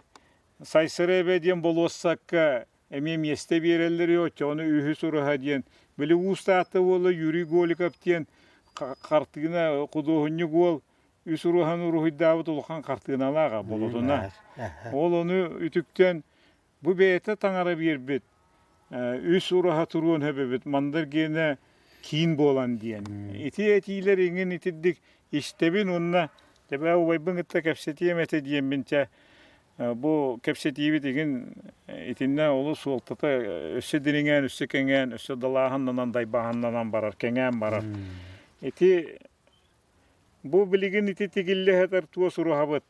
S1: Сайсары эбэ диэн болуоссакка эмиэ миэстэ биэрэллэр үһү, оччоҕуна үһүс ураһа диэн. Били Уус Таатта уола Юрий Голиков диэн хартыына худуоһунньук уол үс ураһаны уруһуйдаабыт улахан хартыыналаах болотуна. Ол ону үтүктэн Бу бэйэтэ таҥара биэрбит үс ураһа туруон сөп эбит, мандар гиэнэ киин буолан диэн. Ити этиилэр иҥин итирдик истэбин уонна тэбээ убайбын кытта кэпсэтиэм этэ диэммин чэ бу кэпсэтиибит игин итиннэ олус суолтата өссө дириҥээн, өссө кэҥээн, өссө далааһыннанан, дайбааһыннанан барар, кэҥээн барар. Ити бу билигин ити тигиллэ сытар туос ураһабыт.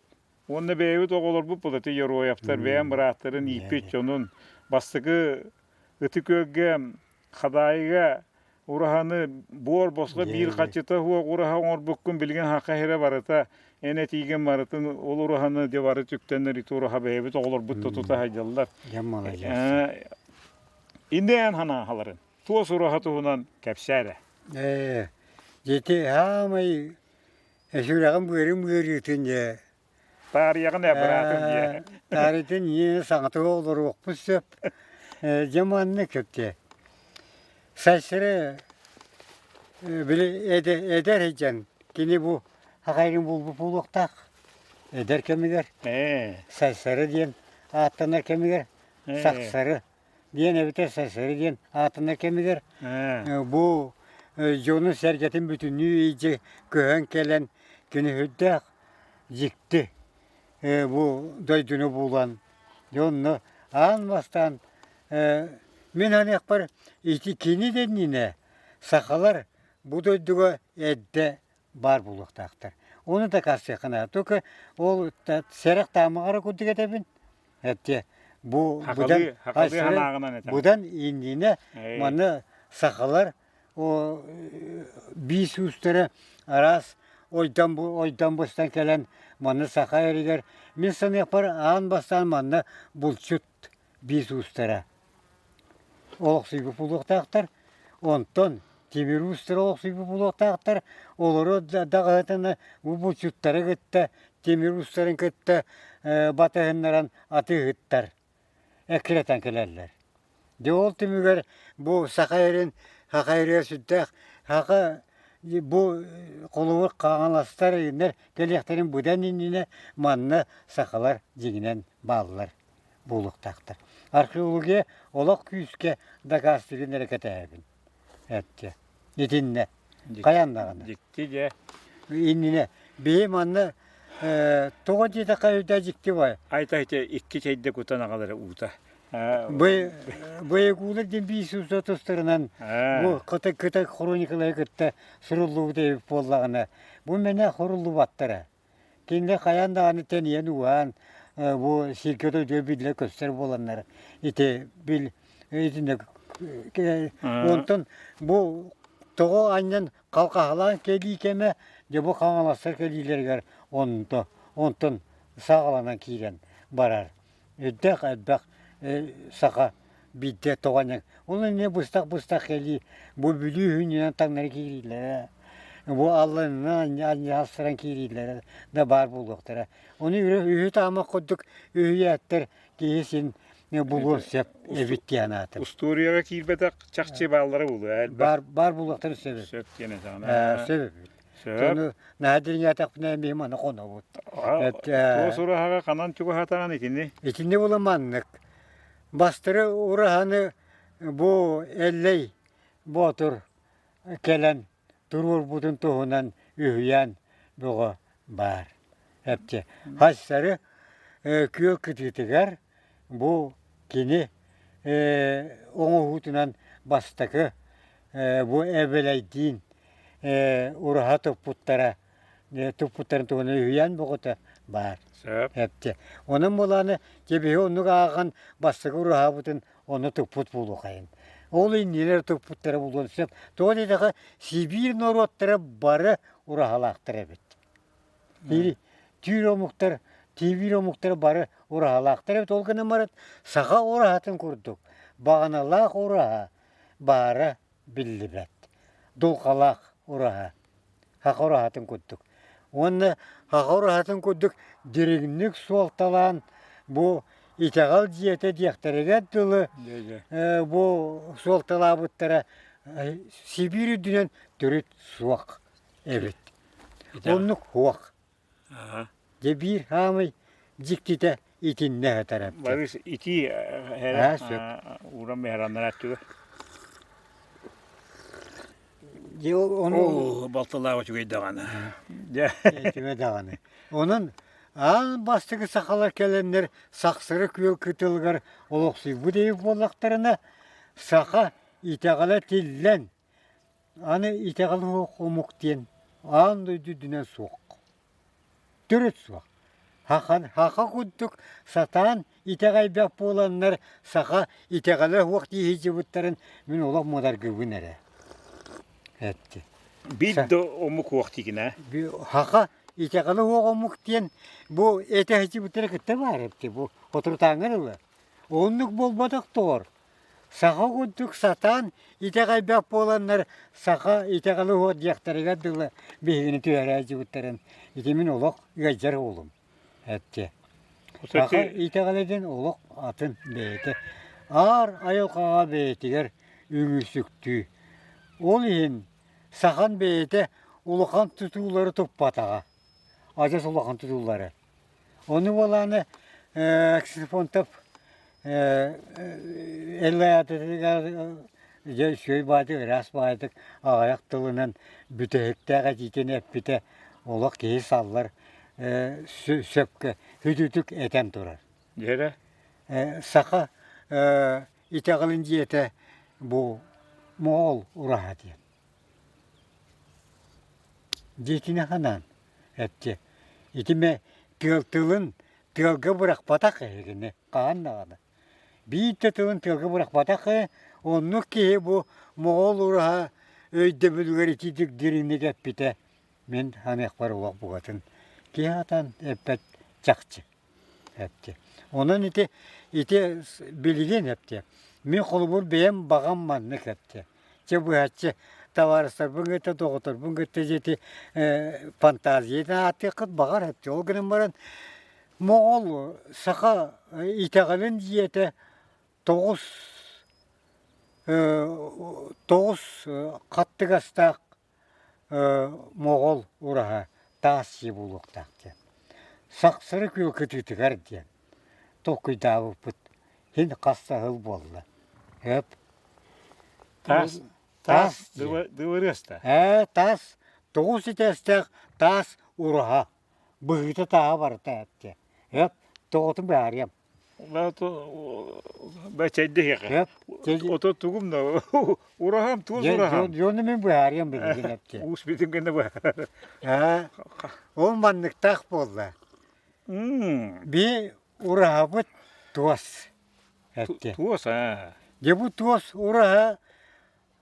S1: Уонна бэйэбит оҕолорбут Плати Яроевтар бэйэм бырааттарын ииппит дьонун бастакы Ытык Күөлгэ Хадаайыга ураһаны буор босхо биир хаччыта суох ураһа оҥорбуккун билигин хаха сирэ барыта эн этиигин барытын ол ураһаны дьэ бары түктэннэр ити ураһа бэйэбит оҕолорбут да тута сылдьаллар.
S2: Дьэ маладьыас.
S1: Инде эн санааһаларын туос ураһа туһунан кэпсээ эрэ.
S2: Ээ, дьити хаамай сүрэҕим быарым ыарыытын дьэ
S1: Таарыйаҕын ээ быраатым диэ.
S2: Таарыйтын ийэ саҥатыга олоруохпут сөп. Дьэ маннык эптэ. Сарсыры били эдэр сылдьан кини бу хахайын булбут буолуохтаах. Эдэр кэмигэр Сарсыры диэн ааттанар кэмигэр Сахсары диэн эбэтэр Сарсыры диэн ааттанар кэмигэр бу дьону-сэргэтин бүтүннүү илдьэ көһөн кэлэн кини сүрдээх дьикти бу дойдуну булан дьэ онно аан бастаан мин саныахпар ити кини да иннинэ сахалар бу дойдуга эрдэ баар буолуохтаахтар. Ону дакаастыахха наада. Только ол сэрэх таамаҕара курдук этэбин. Эттэ бу быдан быдан иннинэ манна сахалар биис уустара араас ойдон ойдон быстан кэлэн манна саха эригэр мин саныахпар аан бастаан манна булчут биис уустара олохсуйбут буолуохтаахтар. Онтон тимир уустара олохсуйбут буолуохтаахтар. Олору даҕаһытына бу булчуттары кытта тимир уустарын кытта батыһыннаран атыыһыттар эккирэтэн кэлэллэр. Дьэ ол түмүгэр бу саха эрин саха эригэр сүрдээх саха бу холобур хаҥаластар иннэр кэлиэхтэрин быдан иннинэ манна сахалар дьиҥинэн бааллар буолуохтаахтар. Археология олох күүскэ дакаастыырын эрэ кэтэһэбин. Эттэ. Итиннэ. Хайаан даҕаны.
S1: Дьикти дьэ.
S2: Иннинэ. Биһи манна тоҕо диэтэххэ өйдөө дьикти бай.
S1: Айта ити икки чэйдэ кутан аҕалара уута.
S2: Боегуулар диэн биир сууса тустарынан бу кытай кытай хроникалары кытта суруллубут эбит буоллаҕына бу мэнэ хоруллубаттара. Кинилэр хайаан даҕаны тэнийэн ууһаан бу сиргэ дойдуга биллэ көстөр буоланнар ити бил итиннэ онтон бу тоҕо анньан халҕаһалаан кэлии кэмэ дьэ бу хаҥаластар кэлиилэригэр онто онтон саҕаланан киирэн барар Үрдээх элбэх саха биирдэ тоҕо анньан ол иннинэ быстах-быстах кэлии бу Бүлүү үһүнүнэн таҥнары киириилэрэ бу алланынан анньаастаран киириилэрэ да баар буолуохтара. Ону үһү таамах курдук үһүйээттэр киһи син булуон сөп эбит диэн аатым.
S1: Устуоруйаҕа киирбэтэх чахчы бааллара буолуо элбэх.
S2: Баар, баар буолуохтарын сөп.
S1: Сөп диэн этэҕин.
S2: Сөп эбит.
S1: Сөп.
S2: Наһаа дириҥээтэхпинэ эмиэ маны хонобут.
S1: Туос ураһаҕа ханан чугаһатаҕын итини?
S2: Итини була маннык. Бастыры ураһаны бу Эллэй Боотур кэлэн туруорбутун туһунан үһүйээн бөҕө баар. Эпчи. Хассары күөл кытыытыгар бу кини оҥоһуутунан бастакы бу Эбэлэйдиин ураһа туппуттара туппуттарын туһунан үһүйээн бөҕөтө баар.
S1: Сөп.
S2: Эптэ. Онон буолааны кэбиһи оннук ааҕан бастакы ураһабытын онно туппут буолуохайын. Ол иннилэр туппуттара буолуон сөп. Тоҕо диэтэххэ Сибиир норуоттара бары ураһалаахтар эбит. Түүр омуктар, тиибиир омуктар бары ураһалаахтар эбит. Ол гынан баран саха ураһатын курдук баҕаналаах ураһа баара биллибэт. Дулҕалаах ураһа, саха ураһатын курдук. Уонна саха ураһатын курдук дириҥник суолталаан бу итэҕэл дьиэтэ диэхтэригэр дылы бу суолталаабыттара Сибиир үрдүнэн төрүт суох эбит. Оннук суох. Дьэ биир хаамый дьиктитэ итиннэ сытар эбит.
S1: Барыс итии
S2: Аа, сөп.
S1: ууран биһэраннар аттыга.
S2: Дьэ ону
S1: Оо, балталаах үчүгэй даҕаны. Дьэ.
S2: Этимэ даҕаны. Онон аан бастакы сахалар кэлэннэр Сахсыры күөл кытылыгар олохсуйбут эбит буоллахтарына, саха итэҕэлэ тиллэн, Аны итэҕэл суох омук диэн аан дойду үрдүнэн суох. Төрүт суох. Саха курдук сатаан итэҕэйбэт буоланнар саха итэҕэлэ суох дии сылдьыбыттарын мин олох муодаргыыбын эрэ эттэ.
S1: Биир да омук уох диигин ээ?
S2: Саха итэҕэлэ суох омук диэн бу этэ сылдьыбыттара кытта баар эбит бу соторутааҥҥа дылы. Оннук буолбатах доҕор. Саха курдук сатаан итэҕэйбэт буоланнар саха итэҕэлэ суох диэхтэригэр дылы биһигини түһэрэ сылдьыбыттарын ити мин олох ыалдьар уолум эттэ. Саха итэҕэлэ диэн олох атын бэйэтэ. Аар айылҕаҕа бэйэтигэр үҥүсүктүү. Ол иһин сахан бэйэтэ улахан тутуулары туппатаҕа. Адьас улахан тутуулары. Ону буолааны Ксенофонтов Эллэйаататыгар дьэ үчүгэй баайдык, ыраас баайдык аҕыйах тылынан бүтэһиктээх этиитин эппитэ олох киһи саллар сөпкө хүтүтүк этэн турар.
S1: Дьэрэ?
S2: Саха итэҕэлин дьиэтэ бу Моҕол ураһа диэн. Дьиэтинэ ханаан эттэ. Итимэ тыал тылын тыалга бырахпатах эһигини хаһан даҕаны. Биир да тылын тыалга бырахпатах ээ, оннук киһи бу Моҕол ураһа өйдөбүлүгэр итиитик дириҥник эппитэ мин саныахпар олох букатын киһи атан эппэт чахчы. Эптэ. Онон ити ити билигин эптэ. Мин холобур бэйэм баҕам маннык эптэ. Чэ быһаччы табаарыстарбын кытта, доҕотторбун кытта дьэ фантазиятын ааттыаххыт баҕар эптэ. Ол гынан баран Моҕол саха итэҕэлин дьиэтэ тоҕус тоҕус хаттыгастаах Моҕол ураһа таас дьиэ буолуохтаах диэн. Сахсары күөл кытыытыгар диэн толкуйдаабыппыт син хас да сыл буолла. Өп.
S1: Таас таас дыбарыас да?
S2: Ээ таас тоҕус этээстээх таас ураһа быһыыта тааһа барыта эптэ. Өп тоҕотун быһаарыам.
S1: Бэчэйдиһиэхэ. Ото тугум да ураһам туос ураһам.
S2: Дьону мин быһаарыам билигин эптэ.
S1: Уус битин гэнэ быһаар.
S2: Аа, ол манныктаах буолла. Би ураһабыт туос эттэ.
S1: Туос аа.
S2: Дьэ бу туос ураһа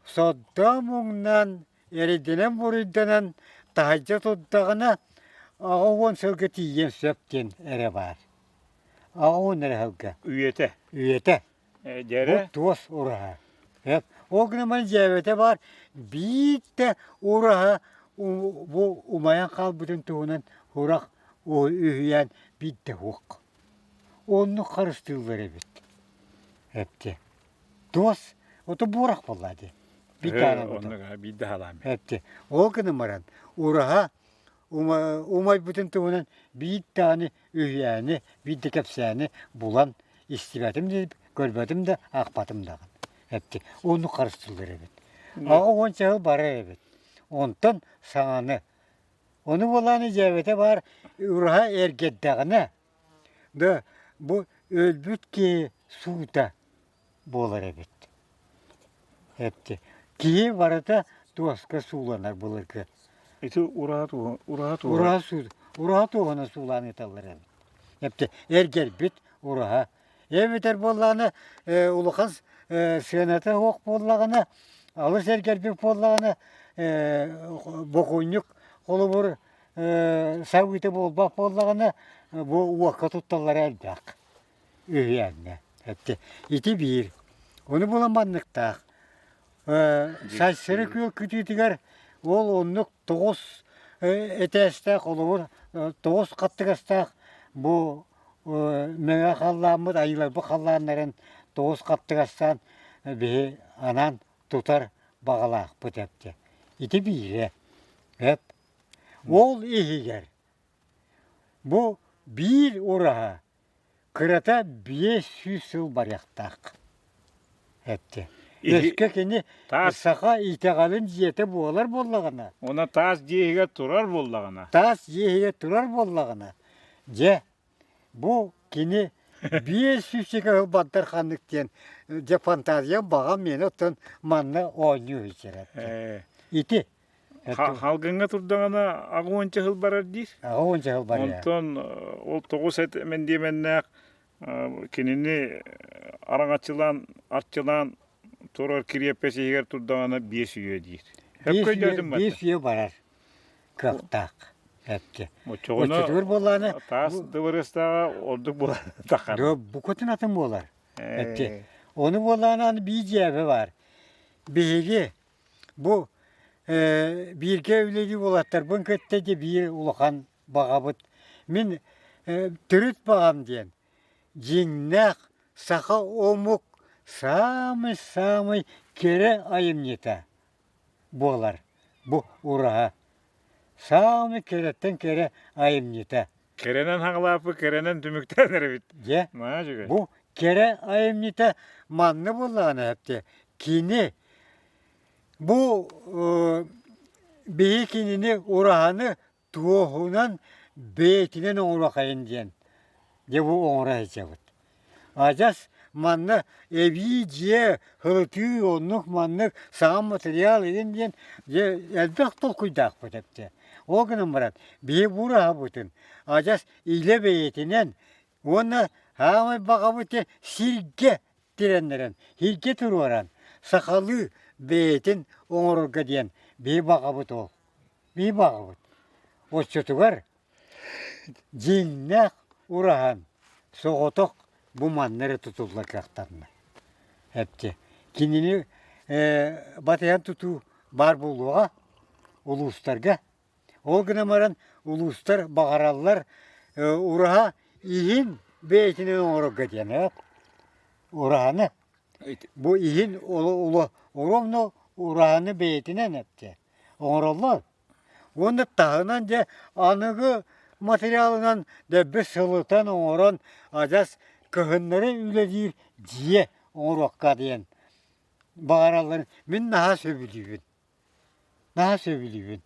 S2: Соддоо муҥнан, эрэйдэнэн-буруйданан таһырдьа турдаҕына, 80 сылга тиийиэн сөп диэн эрэ баар. 80 эрэ сылга.
S1: Үйэтэ.
S2: Үйэтэ.
S1: Дьэрэ.
S2: Бу туос ураһа. Ол гынан баран дьээбэтэ баар биир да ураһа бу умайан хаалбытын туһунан сурах үһүйээн биир да суох. Оннук харыстыыллар эбит. Эптэ. Туос, ото буорах буолла дии.
S1: Биирдэ халаам.
S2: Эпти. Ол гынан баран, ураһа умайбытын туһунан биир даҕаны үһүйээни, биир да кэпсээни булан истибэтим да, көрбөтүм да, аахпатым даҕаны. Эпти. Оннук харыстыыллар эбит. Аҕа уонча сыл барар эбит. Онтон саҥаны. Ону буолааны дьээбэтэ баар ураһа эргэрдэҕинэ, Да, бу өлбүт киһи суута буолар эбит. Эпти. Киһи барыта туоска сууланар былыргы.
S1: Ити ураһа туоһа ураһа туоһа.
S2: Ураһа суу ураһа туоһунан суулаан ыыталлар эбит. Эпти эргэрбит ураһа. Эбэтэр буоллаҕына улахан сыаната суох буоллаҕына, алыс эргэрбит буоллаҕына бокуонньук холобур сабыыта буолбат буоллаҕына бу уокка тутталлара элбэх үһүйээҥҥэ ити биир ону булан манныктаах Сарсыры күөл кытыытыгар ол оннук тоҕус этээстээх холобур тоҕус хаттыгастаах бу мэҥэ халлааммыт айыыларбыт халлааннарын тоҕус хаттыгастаан биһи анаан тутар баҕалаахпыт эптэ ити биирэ эп Ол иһигэр бу биир ураһа кырата 500 сыл барыахтаах эттэ. Өскө кини
S1: Таас
S2: саха итэҕэлин дьиэтэ буолар буоллаҕына,
S1: уонна таас дьиэ иһигэр турар буоллаҕына.
S2: Таас дьиэ иһигэр турар буоллаҕына, дьэ Бу кини 500 сыл бардар ханнык диэн дьэ фантазиям баҕам миэнэ оттон манна оонньуу сылдьар Ити.
S1: Халгыҥҥа турдаҕына аҕуонча сыл барар диир.
S2: Аҕуонча сыл барар.
S1: Онтон ол тоҕус эт мэндиэмэннээх кинини араҥаччылаан, арчылаан турар кириэппэс иһигэр турдаҕына биэс үйэ диир.
S2: Биэс үйэ барар кыахтаах. Эпти.
S1: Оччотугар буоллаҕына таас дыбарыастааҕа ордук буолар тахар.
S2: Букатын атын буолар. Эпти. Ону буоллаҕына аны биир дьээбэ баар. Биһиги Бу бииргэ үлэлии уолаттарбын кытта дьэ биир улахан баҕабыт. Мин төрүт баҕам диэн дьиҥнээх саха омук саамай-саамай кэрэ айымньыта буолар бу ураһа. Саамай кэрэттэн кэрэ айымньыта.
S1: Кэрэнэн хаҥалааппыт, кэрэнэн түмүктээн эрэбит.
S2: Дьэ, бу кэрэ айымньыта манна буоллаҕына эптэ кини бу биһи кинини ураһаны туоһунан бэйэтинэн оҥоруохайын диэн дьэ бу оҥоро сылдьабыт. Адьас манна эбии дьиэ, һылытыы оннук-маннык саҥа материал игин диэн дьэ элбэх толкуйдаахпыт эбитэ. Ол гынан баран биһи бураһабытын адьас илэ бэйэтинэн уонна саамай баҕабыт сиргэ тирэннэрэн, сиргэ туруоран сахалыы бэйэтин оҥорорго диэн биһи баҕабыт ол. Биһи баҕабыт. Оччотугар Дьиҥнээх ураһан соҕотох бу манна эрэ тутуллар кыахтанна. Эпти. Кинини батыһан тутуу баар буолуоҕа улуустарга. Ол гынан баран улуустар баҕараллар ураһа иһин бэйэтинэн оҥорорго диэн ураһаны. Бу иһин ровно ураһаны бэйэтинэн эптэ оҥороллор. Уонна таһынан дьэ аныгы материалынан дэлби сылытан оҥорон адьас кыһыннары үлэлиир дьиэ оҥоруохха диэн баҕаралларын мин наһаа сөбүлүүбүн. Наһаа сөбүлүүбүн.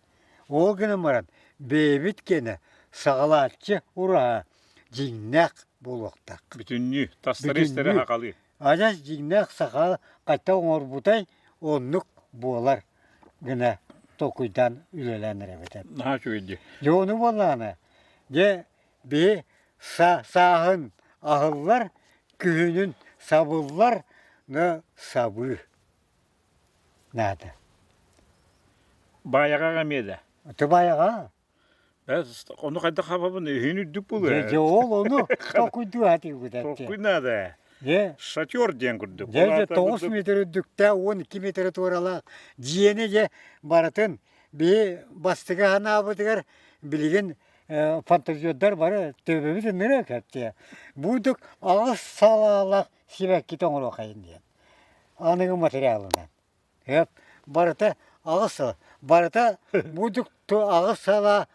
S2: Ол гынан баран бэйэбит киэнэ саҕалааччы ураһа дьиҥнээх буолуохтаах.
S1: Бүтүннүү, тастары истэрэ сахалыы.
S2: Адьас дьиҥнээх саха хайта оҥорбутай оннук буолар. гына толкуйдаан үлэлээн эрэбит.
S1: Наһаа үчүгэй дии.
S2: Дьэ ону буоллаҕына, дьэ биһи сааһын аһыллар, күһүнүн сабыллар, но сабыы наада.
S1: Баайаҕаҕа эмиэ да?
S2: Тыбайаҕа.
S1: Ону хайдах хабабын үһүн үрдүк буолуо.
S2: Дьэ ол ону толкуйдуу сатыыбыт
S1: Толкуй наада.
S2: Дьэ.
S1: Шатер диэн курдук.
S2: Дьэ дьэ 9 метр үрдүктээх 12 метр туоралаах дьиэни дьэ барытын биһи бастакы санаабытыгар билигин фантазердар бары төбөбүт ынырык эттэ. Бурдук аҕыс салаалаах сибэккитэ оҥоруохайын диэн. Аныгы материалынан. Эп барыта аҕыс сыл барыта бурдук аҕыс сала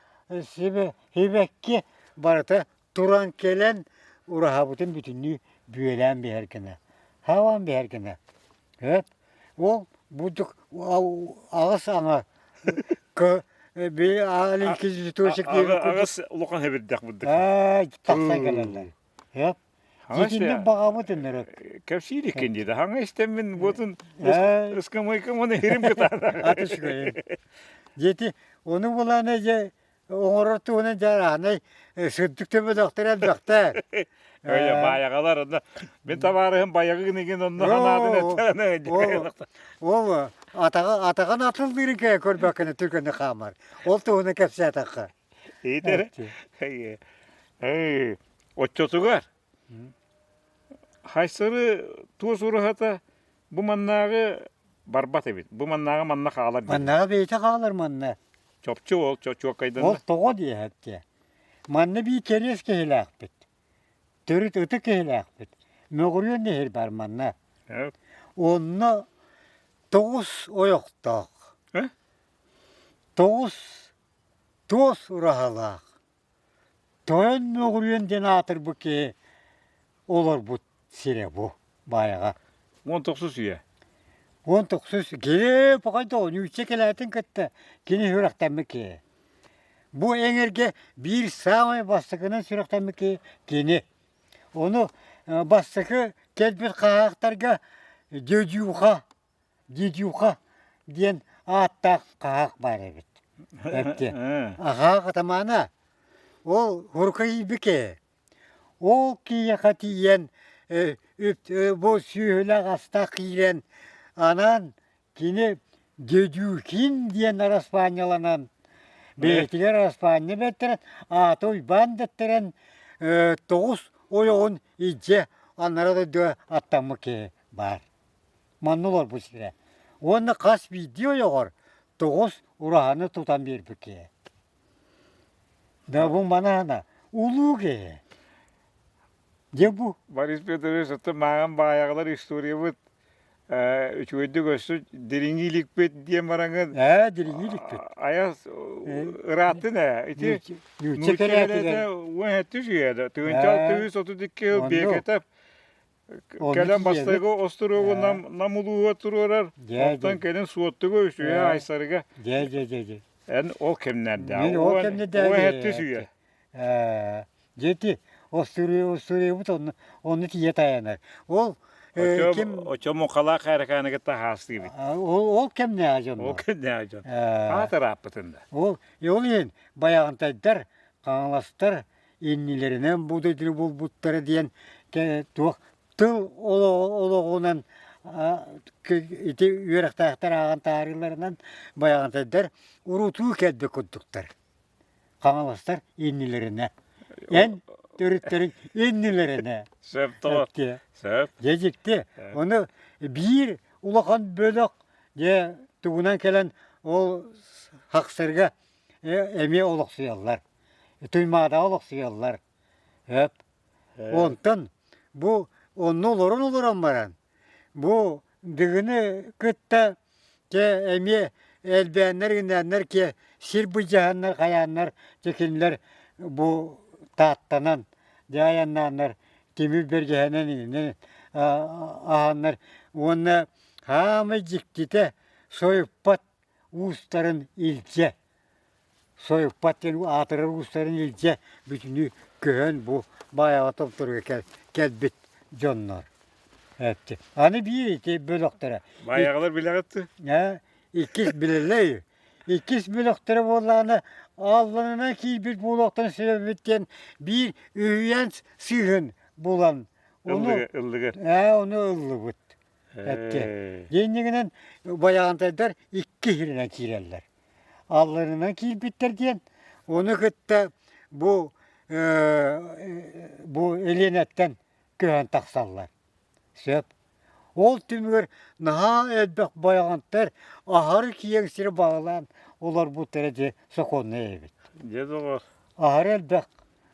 S2: сибэкки барыта туран кэлэн ураһабытын бүтүннүү бүөлээн биһэр гына хаван биһэр гына эп ол бурдук аҕыс аҥа
S1: Аҕыс улахан хэбирдэх бурдук.
S2: Тахсан кэлэллэр. Эп Итинник баҕабыт ынырык.
S1: Кэпсиир иккин дии да хаҥа истэммин буотун ыскамыйкам уонна иһирим кытаана.
S2: Аты үчүгэйин. Дьэти ону булаана дьэ оҥорор туһунан дьаараанай сырдык төбөлөөхтөр элбэхтэр.
S1: Өйө баайаҕалар онно мин табаарыһым байаҕы гын онно ханаатын эттэҕинэ
S2: Ол атаҕа атаҕын атыллыырын кэ көрбөккүнэ түргэнник хаамар. Ол туһунан кэпсээтэххэ.
S1: Иитэр. Оччотугар Хайсары туос ураһата бу маннааҕы барбат эбит. Бу маннааҕы манна хаалар.
S2: Маннааҕы бэйэтэ хаалар манна.
S1: Чопчу ол чуоккайданна.
S2: Ол тоҕо диэһэттэ. Манна биир кэриэс киһилээхпит. Төрүт ытык киһилээхпит. Мөҕүрүөн иһир бар манна. Онно тоҕус ойохтоох. Тоҕус туос ураһалаах. Тойон Мөҕүрүөн диэн аатырбыт киһи олорбут сирэ бу Баайаҕа.
S1: Уон тохсус үйэ.
S2: Уон тохсус кини пахайдоо ньуучча кэлээтин кытта кини сүрэхтэммит киһи. Бу эҥэргэ биир саамай бастакынан сүрэхтэммит киһи кини. Ону бастакы кэлбит хаһаахтарга Дедюха, Дедюха диэн ааттаах хаһаах баар эбит. Эпти. Аҕаа катамаана ол хурка иибике. Ол киһиэхэ тиийэн бу сүөһүлээх астаах киирэн анаан кини Дедюкин диэн араспаанньаланан бэйэтигэр араспаанньа бэртэрэн аата Уйбаан дэттэрэн тоҕус ойоҕун илдьэ аннара дойдуга аттаммыт киһи баар. Манна олорбут сирэ. Уонна хас биирдии ойоҕор тоҕус ураһаны тутан биэрбит киһи. Да бу манаана улуу киһи. Дьэ бу.
S1: Борис Петрович, оттон мааҕын баайаҕалар историябыт үчүгэйдик өссө дириҥии иликпит диэн бараҥын
S2: ээ дириҥии иликпит
S1: айас ырааттын ээ ити
S2: нуучча кэлээтигэр
S1: 17 үйэ да 1632 сыл Бекетов Кэлэн бастакы остуруогу нам, нам улууга туруорар, онтон кэлин Суоттуга үсүһэ Айсарыга.
S2: Дьэ, дьэ, дьэ, дьэ.
S1: Эн ол кэмнэрдээх.
S2: Мин ол кэмнэрдээх.
S1: Уон сэттис үйэ.
S2: Дьэти остуруйабыт онно онно тиийэ тайанар. Ол
S1: ким Очо мухалаах эрекааны кытта хаастыыбыт.
S2: Ол ол кэмнээх дьон.
S1: Ол кэмнээх дьон. Аат ырааппытын да.
S2: Ол ол иһин Байаҕантайдар, Хаҥаластар иннилэринэн бу дойдуну булбуттара диэн туох тыл олоҕунан ити үөрэхтээхтэр ааҕан таарыыларынан байаҕантайдар урутуу кэлбит курдуктар. Хаҥаластар иннилэринэ. Эн төрүттэриҥ иннилэринэ.
S1: Сөп тоҕо. Сөп.
S2: Дьэ дьикти. Ону биир улахан бөлөх дьэ тугунан кэлэн ол хахсарга эмиэ олохсуйаллар. Туймаадаҕа олохсуйаллар. Өп. Онтон бу онно олорон олорон баран бу Дыгыны кытта дьэ эмиэ элбээннэр гыннаннар ке сир былдьаһаннар хайааннар дьэ кинилэр бу Тааттанан дьэ айаннааннар тимир бэргэһэнэн иҥинэн аһаннар уонна хаамай дьиктитэ сойуппат уустарын илдьэ сойуппат диэн аатырар уустарын илдьэ бүтүннүү көһөн бу Баайаҕа томторуга кэлбит дьоннор. Аны биир ити бөлөхтөрө.
S1: Баайаҕалар билэҕит
S2: Ээ, иккис билэллэр. Иккис бөлөхтөрө буоллаҕына Алланынан киирбит буолуохтан сөбүт диэн биир үһүйээн сыыһын булан
S1: ону ыллыгы.
S2: Ээ, ону ыллыбыт. Эттэ. Диэннигинэн Байаҕантайдар икки сиринэн киирэллэр. Алларынан киирбиттэр диэн, ону кытта бу бу Элиэнэттэн көһөн тахсаллар. Сөп. Ол түмүгэр наһаа элбэх байаҕантар аһары киэҥ сири баҕалаан олорбуттара дьэ сокуоннай эбит.
S1: Дьэ доҕор.
S2: Аһары элбэх,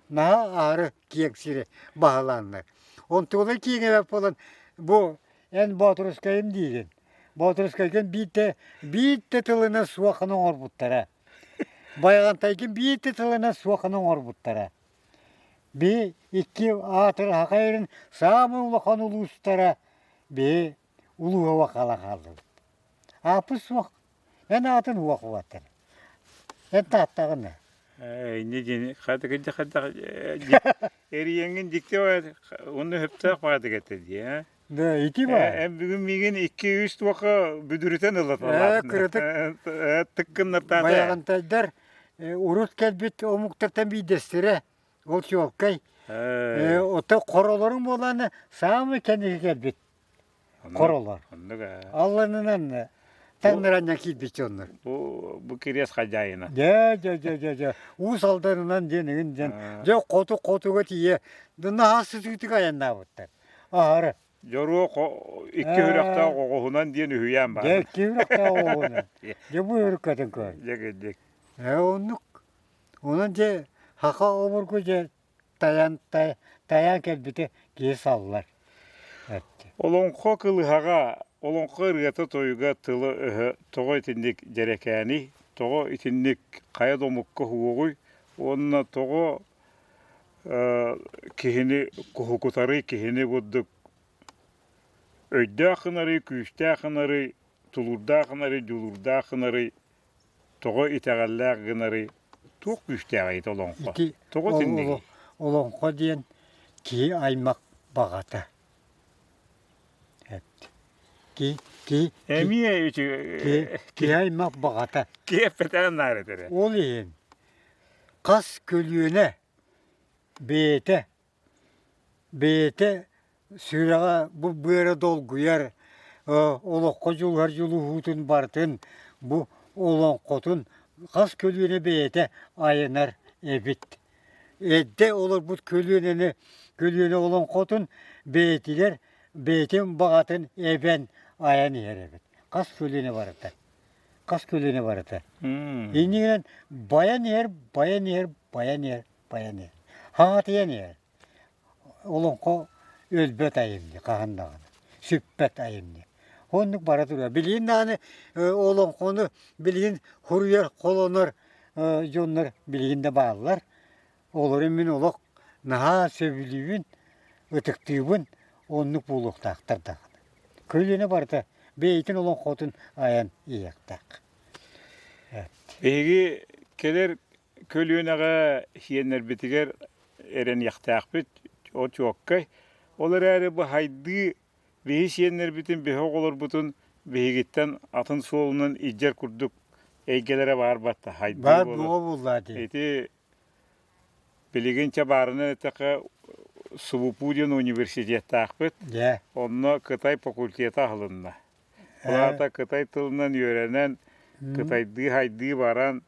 S2: наһаа аһары киэҥ сири баһылааннар. Онтугунан киэҥ эбэт буолан бу эн Боотурускайым диигин. Боотурускайгын биирдэ биирдэ тылынан суохханы оҥорбуттара. Байаҕантайгын биирдэ тылынан суохханы оҥорбуттара. Би икки аатыр Саха сирин саамай улахан улуустара биһи улууһа хаала хааллыбыт. Ааппыт суох. Эн аатын уох уотар. Эн тааттаҕын ээ.
S1: Инньэ диэн хайдах хайдах эрийэҥҥин дьикти уонна сөптөөх баҕатык этэ дии ээ.
S2: Да ити баар.
S1: Эн бүгүн миигин икки-үс туохха бүдүрүтэн
S2: ылла кыратык
S1: тыккыннартаата.
S2: Байаҕантайдар урут кэлбит омуктартан биирдэстэрэ ол чуолкай. Ото хоролорун буолааны саамай кэнники кэлбит хоролор.
S1: Оннук ээ.
S2: Алланынан таҥнараннан киирбит дьоннор.
S1: Бу бу кириэс хадьаайына.
S2: Дьэ дьэ дьэ дьэ дьэ Уус Алданынан диэн игин диэн дьэ хоту хотуга тиийэ наһаа сытыытык айаннаабыттар. Аһары.
S1: Дьоруо икки үрэхтээх оҕуһунан диэн үһүйээн баар.
S2: Дьэ икки үрэхтээх оҕуһунан. Дьэ бу өрүккэтин көр.
S1: Дьэ кырдьык.
S2: Ээ оннук. Онон дьэ хаха обургу дьэ тайан тайаан кэлбитэ киһи саллар.
S1: Олоҥхо кылыһаҕа, олоҥхо ырыата-тойуга тыла-өһө тоҕо итинник дьэрэкээний, тоҕо итинник хайа да омукка уһуоҕуй уонна тоҕо киһини куһукутарый, киһини курдук өйдөөх гынарый, күүстээх гынарый, тулуурдаах гынарый, дьулуурдаах гынарый, тоҕо итэҕэллээх гынарый, туох күүстээҕий ити олоҥхо?
S2: Ити
S1: Тоҕо итиннигий?
S2: Олоҥхо диэн киһи аймах баҕата. Ки ки
S1: Эмиэ
S2: киһи аймах баҕата.
S1: Киэппэтэҕин наар этэрэ.
S2: Ол иһин хас көлүөнэ бэйэтэ бэйэтэ сүрэҕэ бу быара долгуйар, олоххо дьулуһар дьулуһуутун барытын бу олоҥхотун хас көлүөнэ бэйэтэ айанар эбит. Эрдэ олорбут көлүөнэни көлүөнэ олоҥхотун бэйэтигэр бэйэтин баҕатын эбэн айан иһэр эбит. Хас көлүөнэ барыта. Хас көлүөнэ барыта. Иннигинэн байан иһэр, байан иһэр, байан иһэр, байан иһэр. Хаҥатыйан иһэр. Олоҥхо өлбөт айымньы хаһан даҕаны, сүппэт айымньы. Оннук бара турар. Билигин даҕаны олоҥхону билигин суруйар, холонор дьоннор билигин да бааллар. Олору мин олох наһаа сөбүлүүбүн, ытыктыыбын, оннук буолуохтаахтар даҕаны. Көлүөнэ барыта бэйэтин олоҥхотун айан иһиэхтээх.
S1: Биһиги кэлэр көлүөнэҕэ сиэннэрбитигэр эрэниэхтээхпит, ол чуоккай. Ол эрээри бу хайдыы биһи сиэннэрбитин, биһи оҕолорбутун биһигиттэн атын суолунан илдьэр курдук эйгэлэрэ баар батта хайдыы
S2: Баар буолуо буоллаа дии.
S1: Ити билигин чэ баарынан эттэххэ СУБУПУ диэн университеттаахпыт.
S2: Дьэ.
S1: Онно Кытай факультета аһылынна. Ол аата кытай тылынан үөрэнэн, кытайдыы хайдыы баран,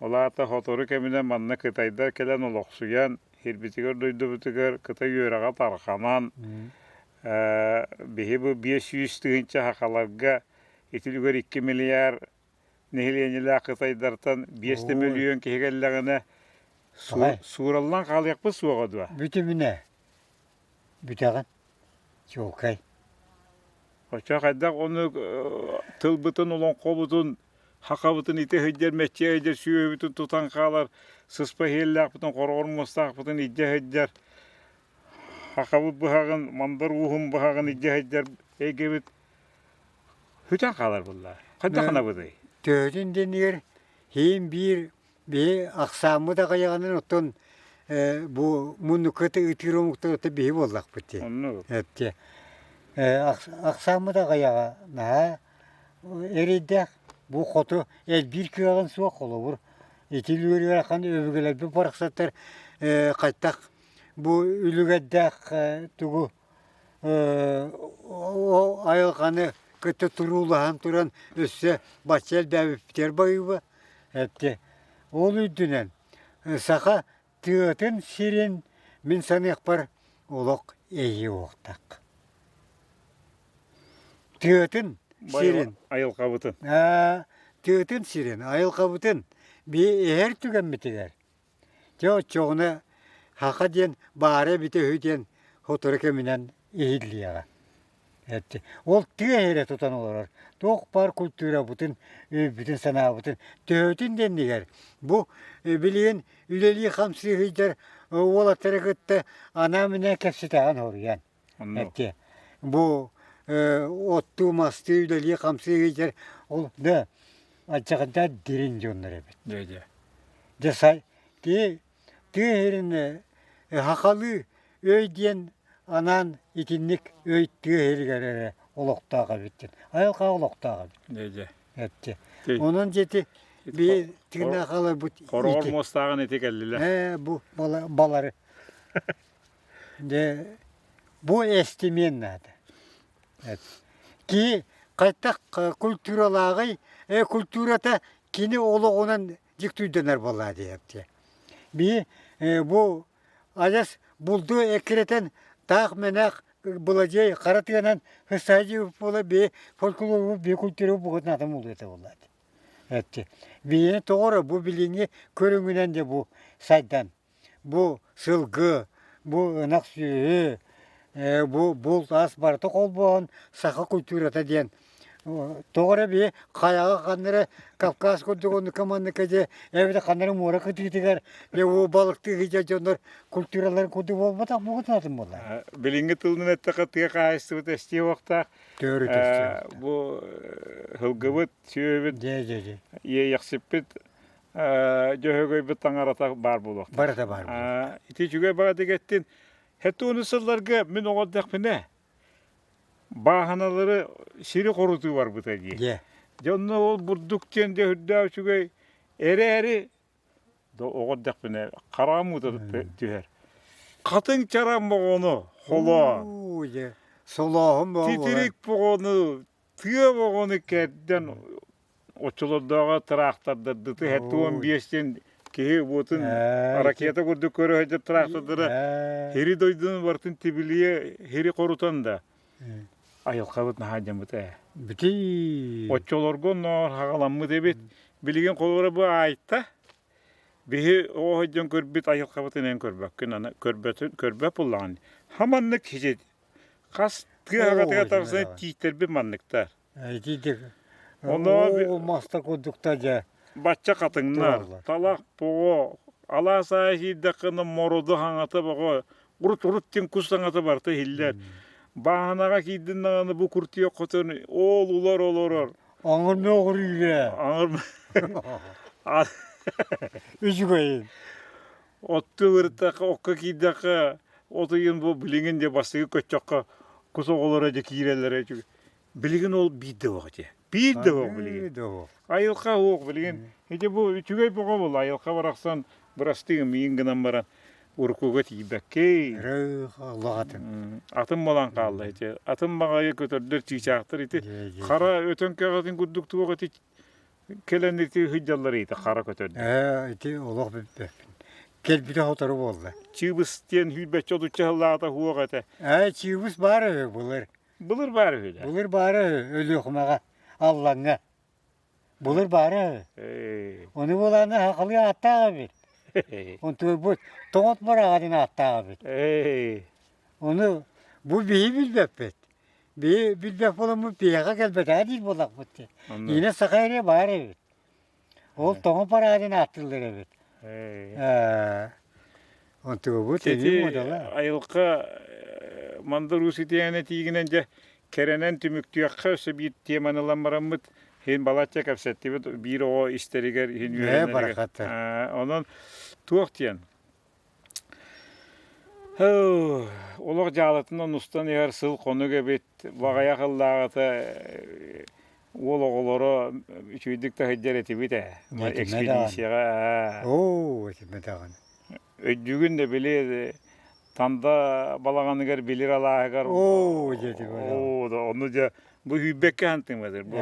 S1: ол аата сотору кэминэн манна кытайдар кэлэн олохсуйан, сирбитигэр-дойдубутугар кытай үөрэҕэ тарҕанан, биһи бу 500 тыһыынча сахаларга ити үлүгэр 2 миллиард нэһилиэнньэлээх кытайдартан 5 да мөлүйүөн киһи кэллэҕинэ суураллан хаалыахпыт суоҕа дуо?
S2: Бүтүмүнэ. Бүтэҕин. Чуолкай.
S1: Оччо хайдах ону тылбытын, олоҥхобутун, хахабытын ити сылдьар, мэччиэ сылдьар сүөһүбүтүн тутан хаалар, сыспа иһиэллээхпитин, хороҕор муостаахпытын илдьэ сылдьар, хахабыт быһаҕын, мандар ууһун быһаҕын илдьэ сылдьар эйгэбит сүтэн хаалар буолла. Хайдах гынабытый?
S2: Төһөтүн диэнигэр иһин биир Биһи ахсааммыт аҕыйаҕынан оттон бу муннукка ытыыр омуктар оттон биһи буоллахпыт дии.
S1: Оннук.
S2: Эттэ. Ахсааммыт аҕыйаҕа наһаа эрэйдээх. Бу хоту элбиир кыаҕын суох холобур. Ити үөрүөхан өбүгэлэрбит барахсаттар хайтах бу үлүгэрдээх тугу айылҕаны кытта туруулаһан туран өссө бачча элбээбиппитигэр баһыыба. Эттэ. Ол үрдүнэн саха тыатын сирин мин саныахпар олох эйиэ уохтаах. Тыатын сирин
S1: айылҕабытын.
S2: Тыатын сирин айылҕабытын би эһэр түгэммитигэр Дьэ оччоҕуна Хаха диэн баара эбитэ үһү диэн сотору кэминэн иһиллиэҕэ. Ол тыа иһэрэ тутан олорор. Туох баар культурабытын, өйбүтүн-санаабытын төһөтүн да иннигэр бу билигин үлэлии-хамсыы сылдьар уолаттары кытта анаан-минээн кэпсэтэҕин соруйан. Эттэ. Бу оттуу-мастыы үлэлии-хамсыы сылдьар ол да алдьархайдаах дириҥ дьоннор эбит.
S1: Дьэ дьэ.
S2: Дьэ сай тыа тыа сирин сахалыы өй диэн анаан итинник өй тыа сиригэр эрэ олохтоох эбит диэн. Айылҕа олохтоох эбит.
S1: Дьэ дьэ.
S2: Эттэ. Онон дьэти биир тыыннаах хааларбыт
S1: Хороҕор муостааҕын ити кэллилэр.
S2: Ээ бу балары Дьэ, бу эстимиэн наада. Киһи хайдах культуралааҕый, культурата кини олоҕунан дьиктүйдэнэр буоллаа диэбитэ. Биһи бу адьас булду эккирэтэн таах-мэнээх быладьыай хара тыанан сыстаһа буола биһи фольклорбут биһи культурабыт букатын атын буолуо этэ буоллаа дии. Биһини тоҕо эрэ бу билиҥҥи көрүҥүнэн дьэ бу сайдан Бу сылгы, бу ынах сүөһү, бу булт ас барыта холбоон саха культурата диэн тоҕо эрэ биһи хайаҕа ханна эрэ Кавказ курдук оннукка манныкка дьэ эбэтэр ханна эрэ муора кытыытыгар дьэ бу балыктыы сылдьар дьоннор культураларын курдук буолбатах бугутун атын буолла.
S1: Билиҥҥи тылынан эттэххэ тыа хаһаайыстыбата эстиэ уохтаах.
S2: Төрүт эстиэ
S1: Бу сылгыбыт, сүөһүбүт,
S2: Дьэ дьэ дьэ.
S1: иэйэхсиппит Дьөһөгөйбүт таҥарата баар буолуохтаах.
S2: Барыта баар буолуохтаах.
S1: Ити үчүгэй баҕатык эттин. Хэт уону сылларга мин оҕо эрдэхпинэ. Бааһыналары сири хорутуу барбыта дии.
S2: Дьэ.
S1: Дьэ онно ол бурдук диэн дьэ үрдээх үчүгэй эрээри оҕо эрдэхпинэ хараҕым уута түһэр. Хатыҥ чараҥ боҕону холоон.
S2: Уу, дьэ. Солооһун боҕо буолар.
S1: Титирик боҕону, тыа боҕону кэрдэн оччолордооҕу тыраахтардардыты 75 диэн киһи уотун ракета курдук көрө сылдьар тыраахтардара хири дойдуну барытын тибилийэ хири хорутан да айылҕабыт наһаа дьаммыт ээ.
S2: Бүтүй.
S1: Оччолорго оннооҕор хаҕаламмыт эбит. Билигин холобура бу аайта биһи оҕо сылдьан көрбүт айылҕабытын эн көрбөккүн аны көрбөтүн көрбөт буллаҕын. Хаманнык хижит хас тыа аҕатыгар тахсан тииттэрбит манныктар.
S2: Итиитик
S1: Онно
S2: маста курдукта дьэ
S1: бачча хатыҥнар, талах боҕо, алаас аайы киирдэххинэ мороду хаҥата боҕо, урут-урут диэн кус саҥата барыта иһиллэр. Бааһынаҕа киирдин даҕаны бу куртуйах хотон ол улар олорор.
S2: Аҥыр мөҕүрүүрэ.
S1: Аҥыр
S2: Үчүгэйин.
S1: Отту ырыттахха, окко киирдэххэ, от ыйын бу билигин дьэ бастакы көччөххө кус оҕолоро дьэ киирэллэрэ үчүгэй. Билигин ол биир да уох этэ. Биир да уох билигин. Айылҕа уох билигин. Ити бу үчүгэй бөҕө буолла. Айылҕа барахсан бырастыы миин гынан баран уруккуга тиийбэккэй.
S2: Олох атын.
S1: Атын буолан хаалла ити. Атын баҕайы көтөрдөр чыычаахтар ити хара өтөн кэҕэтин курдук туох ити кэлэн ити сылдьаллар ити хара көтөрдөр.
S2: Ээ ити олох билбэппин. Кэлбитэ сотору буолла.
S1: Чыыбыс диэн сүүрбэччэ отучча сыллааҕыта суох этэ.
S2: Ээ чыыбыс баар үһү былыр.
S1: Былыр баар үһү да?
S2: Былыр баара үһү Өлүөхүмэҕэ, Аллаҥҥа. Былыр баара үһү. Ону буолааны сахалыы ааттаах эбит. Онтуйбут тоҥот мураҕа диэн ааттаах эбит. Ону бу биһи билбэппит. Биһи билбэт буоламмыт биһиэхэ кэлбэтэҕэ диир буоллахпыт дии. Иинэ саха эрэ баар эбит. Ол тоҥо параадын ааттыыллар эбит. Онтугубут
S1: Ити айылҕа Мандар Уус итиэнэ тиигинэн дьэ кэрэнэн түмүктүөххэ өссө биир теманы ылан бараммыт иһин балачча кэпсэттибит биир оҕо истэригэр иһин үөрэнэригэр. Онон туох диэн Олох дьаалатынан устан иһэр сыл-хонук эбит, баҕайах ыллааҕыта уол оҕолоро үчүгэйдик да сылдьар этибит ээ, экспедицияҕа ээ.
S2: Оо, этимэ даҕаны.
S1: Өйдүүгүн да били Танда балаҕаныгар билир алааһыгар
S2: Оо, дьэ этимэ
S1: Оо, ону дьэ бу сүүрбэккэ хантыҥматыр бу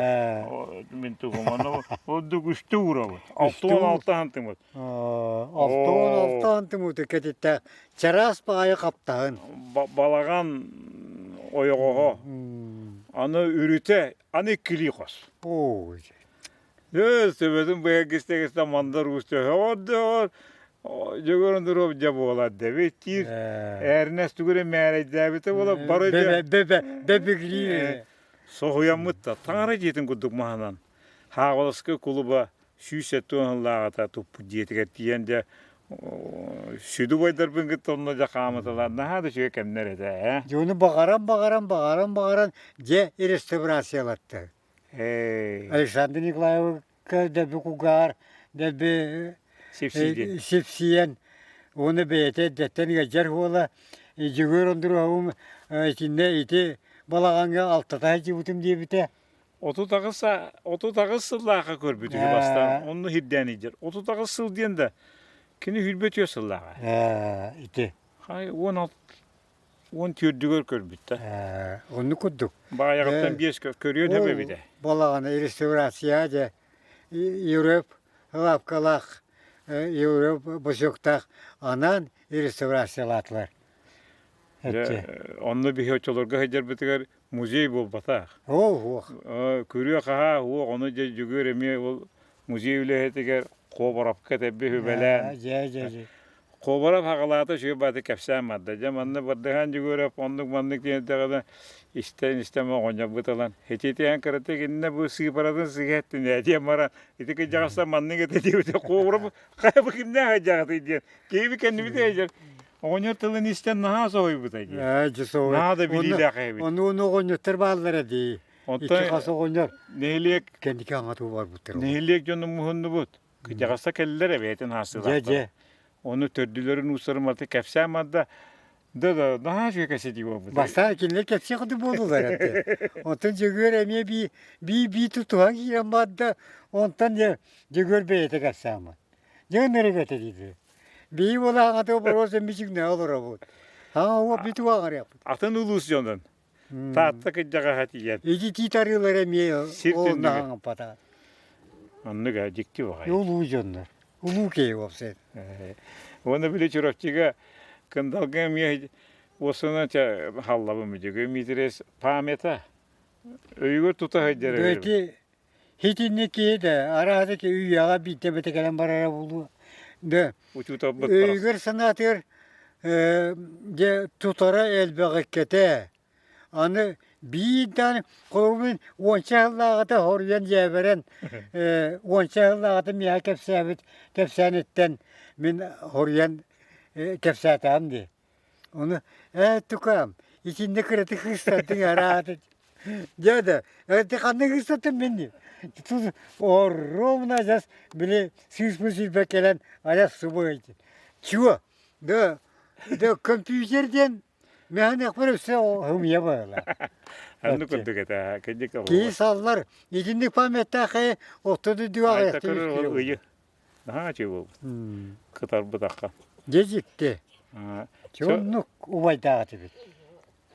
S1: мин тугум ону ордук үстэ уурабыт 66 хантыҥмыт
S2: 66 хантыҥмыт кэтиттээх чараас баҕайы хаптаһын
S1: балаҕан ойоҕоһо аны үрүтэ аны иккилии хос
S2: оо
S1: Өс төбөтүн быһа гистэ-гистэ мандар уус төһөҕөр Дьөгүөр Ондуруоп дьэ буолар дэбит диир. Эрнест тугу эрэ мээрэйдээбитэ буола бары дьэ
S2: бэбигилиир
S1: соһуйаммыт да таҥара дьиэтин курдук маһынан Хааҕыласка кулуба 170 сыллааҕыта туппут дьиэтигэр тиийэн дьэ сүдү убайдарбын кытта онно дьэ хаамыталаан наһаа да үчүгэй кэмнэр этэ ээ.
S2: Дьэ ону баҕаран баҕаран баҕаран баҕаран дьэ реставрациялатты. Александр Николаевка дэлби кугаар, дэлби сипсийэн уонна бэйэтэ эрдэттэн ыалдьар буола Дьөгүөр Ондуруоһабым итиннэ ити балаҕаҥҥа алтата сылдьыбытым диэбитэ.
S1: 38 сыллаахха көрбүт үһү бастаан онно сирдээн илдьэр. 38 сыл диэн да кини сүүрбэ түөрт сыллааҕа.
S2: Ити.
S1: Хай 16 14-үгэр көрбүт да.
S2: Оннук курдук.
S1: Баайаҕыттан биэс көрүөн сөп эбитэ.
S2: Балаҕаны реставрация дьэ Европ лапкалаах Европ босоктаах анаан реставрациялаатылар.
S1: Онно биһи оччолорго сылдьарбытыгар музей буолбатах.
S2: Оо, уох.
S1: Күрүө-хаһаа уох, ону дьэ Дьөгүөр эмиэ ол музей үлэһитигэр Хоборовка тэбби үбэлээн.
S2: Дьэ, дьэ, дьэ.
S1: Хоборов аҕалаата үчүгэй бааты кэпсээн барда. Дьэ манна Бардыһаан Дьөгүөрэп оннук-маннык диэн эттэҕинэ истэн-истэн оҕонньорбут ылан ититиэн кыратык иннэ бу сыыпаратын сыыһа эттин ээ диэн баран ити кырдьаҕастан маннык этэ диэбитэ Хоборов хайа бу кимнээх айдьаҕытый диэн киһиби кэннибит айдьар оҕонньор тылын истэн наһаа соһуйбута дии.
S2: Ээ, дьэ соһуй.
S1: Наһаа да билиилээх эбит.
S2: Ону ону оҕонньоттор бааллара дии.
S1: Оттон
S2: Икки хас оҕонньор
S1: нэһилиэк
S2: кэнники аҥатуу барбыттар.
S1: Нэһилиэк дьону муһуннубут. Кыдьаҕаста кэллэр эбээтин
S2: Дьэ,
S1: хаасылаахтар.
S2: дьэ.
S1: Ону төрдүлэрин уустарын барыта кэпсээн барда. Да да, наһаа үчүгэй кэпсэтии буолбут.
S2: Бастаан кинилэр кэпсиэх курдук буоллулар этэ. Онтон Дьөгүөр эмиэ бии бии бии тутуһан киирэн барда, онтон дьэ Дьөгүөр бэйэтэ кэпсээммит. Дьэ ынырык этэ диэтэ. Бии буола аҥата боруос эмичигнэ олоробут. Хаҥа уоп биту аҕарыахпыт.
S1: Атын улуус дьонун Таатта кырдьаҕаһа тиийэн.
S2: Ититии тарыылара эмиэ
S1: Сир
S2: ол
S1: түннүгэ.
S2: наһаҥаппата.
S1: Оннук ээ, дьикти баҕайы.
S2: Улуу дьоннор. Улуу киһи уопсай.
S1: Уонна били Чурапчыга Кындалга эмиэ уосунан халлабым үдүгү Митрес памята өйүгэр тута сылдьар
S2: Ити итинник киһи да араһа ки үйэҕэ биирдэ бэтэ кэлэн барара буолуо. Да
S1: учууталбыт
S2: өйүгэр санаатыгар дьэ тутара элбэҕиккэтэ. Аны биир даҕаны холобур уонча сыллааҕыта хоруйан дьээбэрэн уонча сыллааҕыта миэхэ кэпсээбит кэпсээниттэн мин хоруйан кэпсээтэҕим дии. Ону ээ тукаам итиннэ кыратык кыыстардыҥ арааты дьэ да ити ханна кыыстаттым мин дии ровно адьас били сыыспын сүүрбэ кэлэн адьас субу чуо да да компьютер диэн Мэһэнэхпэр өссө хымыйа баҕала.
S1: Оннук курдук этэ. Кырдьык
S2: Киһи саллар. Итинник памяттаах ортоду
S1: Айта көрөр ыйы. Наһаа үчүгэй буолбут. Кытарбытахха.
S2: Дьэ дьикти. Оннук убайдаах этибит.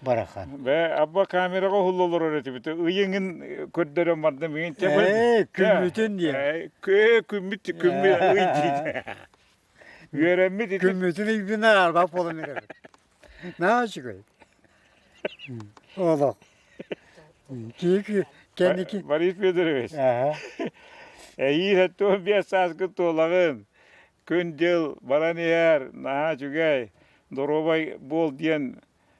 S2: Барахан.
S1: Бэ абба камераҕа уһулла олорор этибит. Ыйыҥын көрдөрөн бардым мин.
S2: Ээ, күммүтүн диэн.
S1: Ээ, күммүт күммүт ый диит. Үөрэммит ити.
S2: Күммүтүн ыйбын араарбат буолан эрэбит. Наһаа үчүгэй. Олох. Киһи кэнники
S1: Борис Федорович. Эйиил 75 сааскын туолаҕын. Күн-дьыл баран иһэр, наһаа үчүгэй, доруобай буол диэн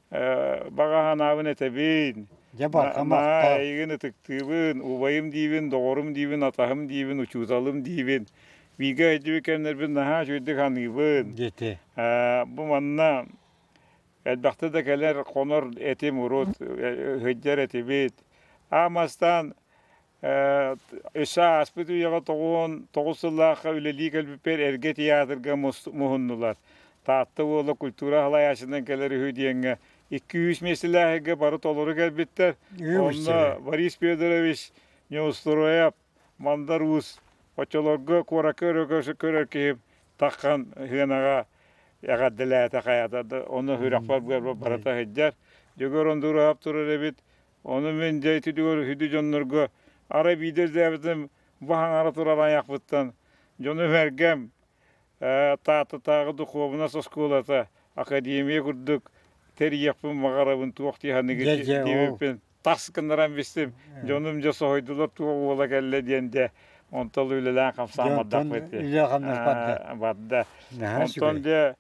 S1: баҕа санаабын этэбин.
S2: Дьэ барҕа махтал.
S1: Эйигин ытыктыыбын, убайым диибин, доҕорум диибин, атаһым диибин, учууталым диибин. Бииргэ өйдүүр кэмнэрбин наһаа үчүгэйдик саныыбын.
S2: Диэти.
S1: Бу манна элбэхтэ да кэлэр хонор этим урут, сылдьар этибит. Аамастаан Өссө ааспыт үйэҕэ 99 сыллаахха үлэлии кэлбиппэр эргэ театрга муһуннулар. Таатта уола культура салайааччытынан кэлэр үһү диэҥҥэ 200 миэстэлээһигэ бары толору кэлбиттэр. Онно Борис Федорович Неустроев, Мандар Уус оччолорго куоракка өрө көрөр киһим таххан сыанаҕа эҕэрдэлээтэ хайата да ону сүрэхпэр быарбар барыта сылдьар. Дьөгүөр Ондуруһап турар эбит. Ону мин дьэ итилигэр сүдү дьоннорго арай биирдэ өйдөөбүтүм бу хаҥара турар айахпыттан дьону үһэргэм Тааттатааҕы духуобунас оскуолата академия курдук тэрийиэхпин баҕарабын туох дии саныгыт диэбиппин тас гыннаран бистим дьонум дьэ соһуйдулар туох уола кэллэ диэн дьэ онтон үлэлээн хамсаан бардахпыт барда онтон дьэ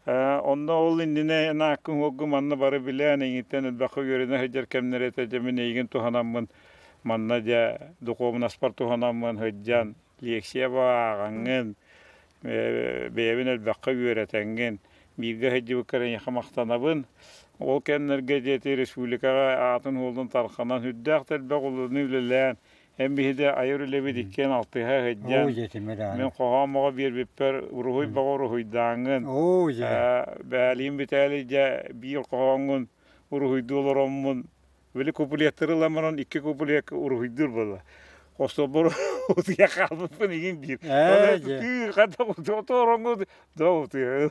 S1: Онно ол иннинэ нааккын-уолгун манна бары билэн, эйигиттэн элбэххэ үөрэнэ сылдьар кэмнэр этэ, дьэ мин эйигин туһанаммын манна дьэ духуобунаспар туһанаммын сылдьан лекция ааҕаҥҥын, бэйэбин элбэххэ үөрэтэҥҥин, бииргэ сылдьыбыккар эйиэхэ махтанабын. Ол кэмнэргэ диэти республикаҕа аатын-суолун тарханан, сүрдээх да элбэх улууну үлэлээн, Эн биһиги айар үлэбит иккиэн алтыһа сылдьан, мин хоһоон бөҕө биэрбиппэр уруһуй бөҕө уруһуйдааҥҥын, бээлиин бүтээли дьэ биир хоһооҥҥун уруһуйдуу олороммун, били куплеттары ылан баран икки куплет уруһуйдуур буолла. Остуолбар утуйа хаалбыппын игин биир.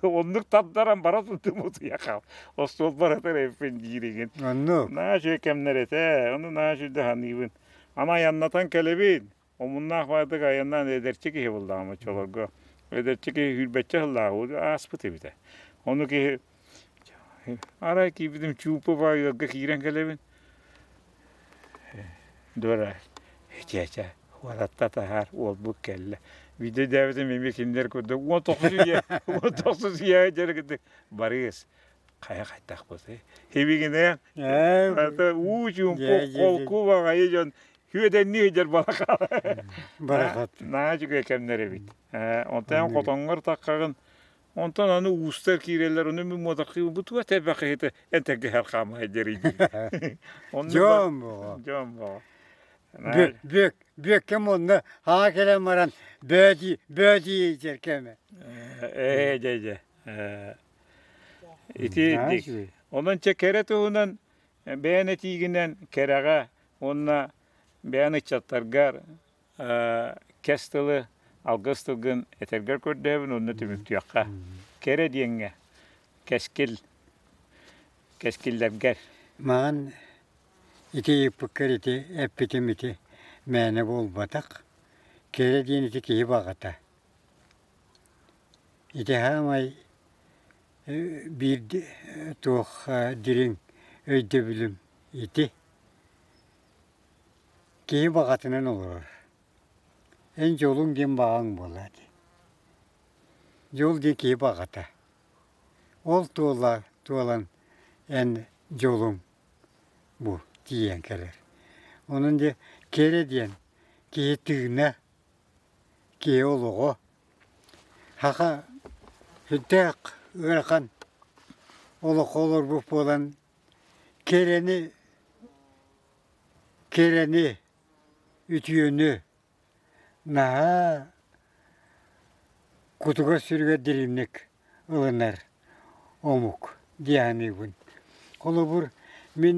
S1: Оннук тардаран бара сылдьым утуйа хаал. Остуолбар атар эппин диир игин.
S2: Оннук.
S1: Наһаа үчүгэй кэмнэр этэ. Ону наһаа үчүгэй саныыбын. Аны айаннатан кэлэбин. Омуннаах баайдык айаннаан эдэрчи киһи буллаҕым оччолорго. Эдэрчи киһи сүүрбэччэ сыллааҕы ааспыт эбитэ. Ону киһи арай киирбитим чууппу баай ыалга киирэн кэлэбин. Дора, чэ-чэ, уолатта таһаар, уолбут кэллэ. Биирдэ өйдөөбүтүм эмиэ кинилэр курдук 19 үйэ, 19 үйэ дьэргитик барыыс. Хайа хайдахпытый? Хибигинэ уу чуумпу холку баҕайы дьон күөдэннии сылдьар балаха.
S2: Барахат.
S1: Наһаа үчүгэй кэмнэр эбит. Онтон хотоҥҥор таххаҕын онтон аны уустар киирэллэр, ону мин муотаххыы бу туга тэбэх киһитэ энтэргэһэр хаамай дьэрий
S2: Дьон боҕо.
S1: Дьон боҕо.
S2: Бүөк, бүөккэм онно аа кэлэн баран бөөдии, бөөдии дьэр кэмэ.
S1: Ээ, дьэ, дьэ. Ити Онон чэ кэрэ туһунан бэйэн этиигинэн кэрэҕэ уонна бэйэн ыччаттаргар кэс тылы, алгыс тылгын этэргэр көрдөһөбүн уонна түмүктүөххэ. Кэрэ диэҥҥэ кэскил, кэскиллэргэр.
S2: Маҕан ити ыйыппыккар ити эппитим ити мээнэ буолбатах. Кэрэ диэн ити киһи баҕата. Ити саамай биир туох дириҥ өйдөбүлүм ити. Киһи баҕатынан олорор. Эн дьолуҥ диэн баҕаҥ буолла дии. Дьол диэн киһи баҕата. Ол туола туолан эн дьолуҥ бу тиийэн кэлэр. Онон дьэ кэрэ диэн киһи тыына, киһи олоҕо. Саха сүрдээх ыарахан олоххо олорбут буолан кэрэни Кэрэни, үтүөнү наһаа кутугар-сүрүгэр дириҥник ылынар омук дии саныыбын. Холобур, мин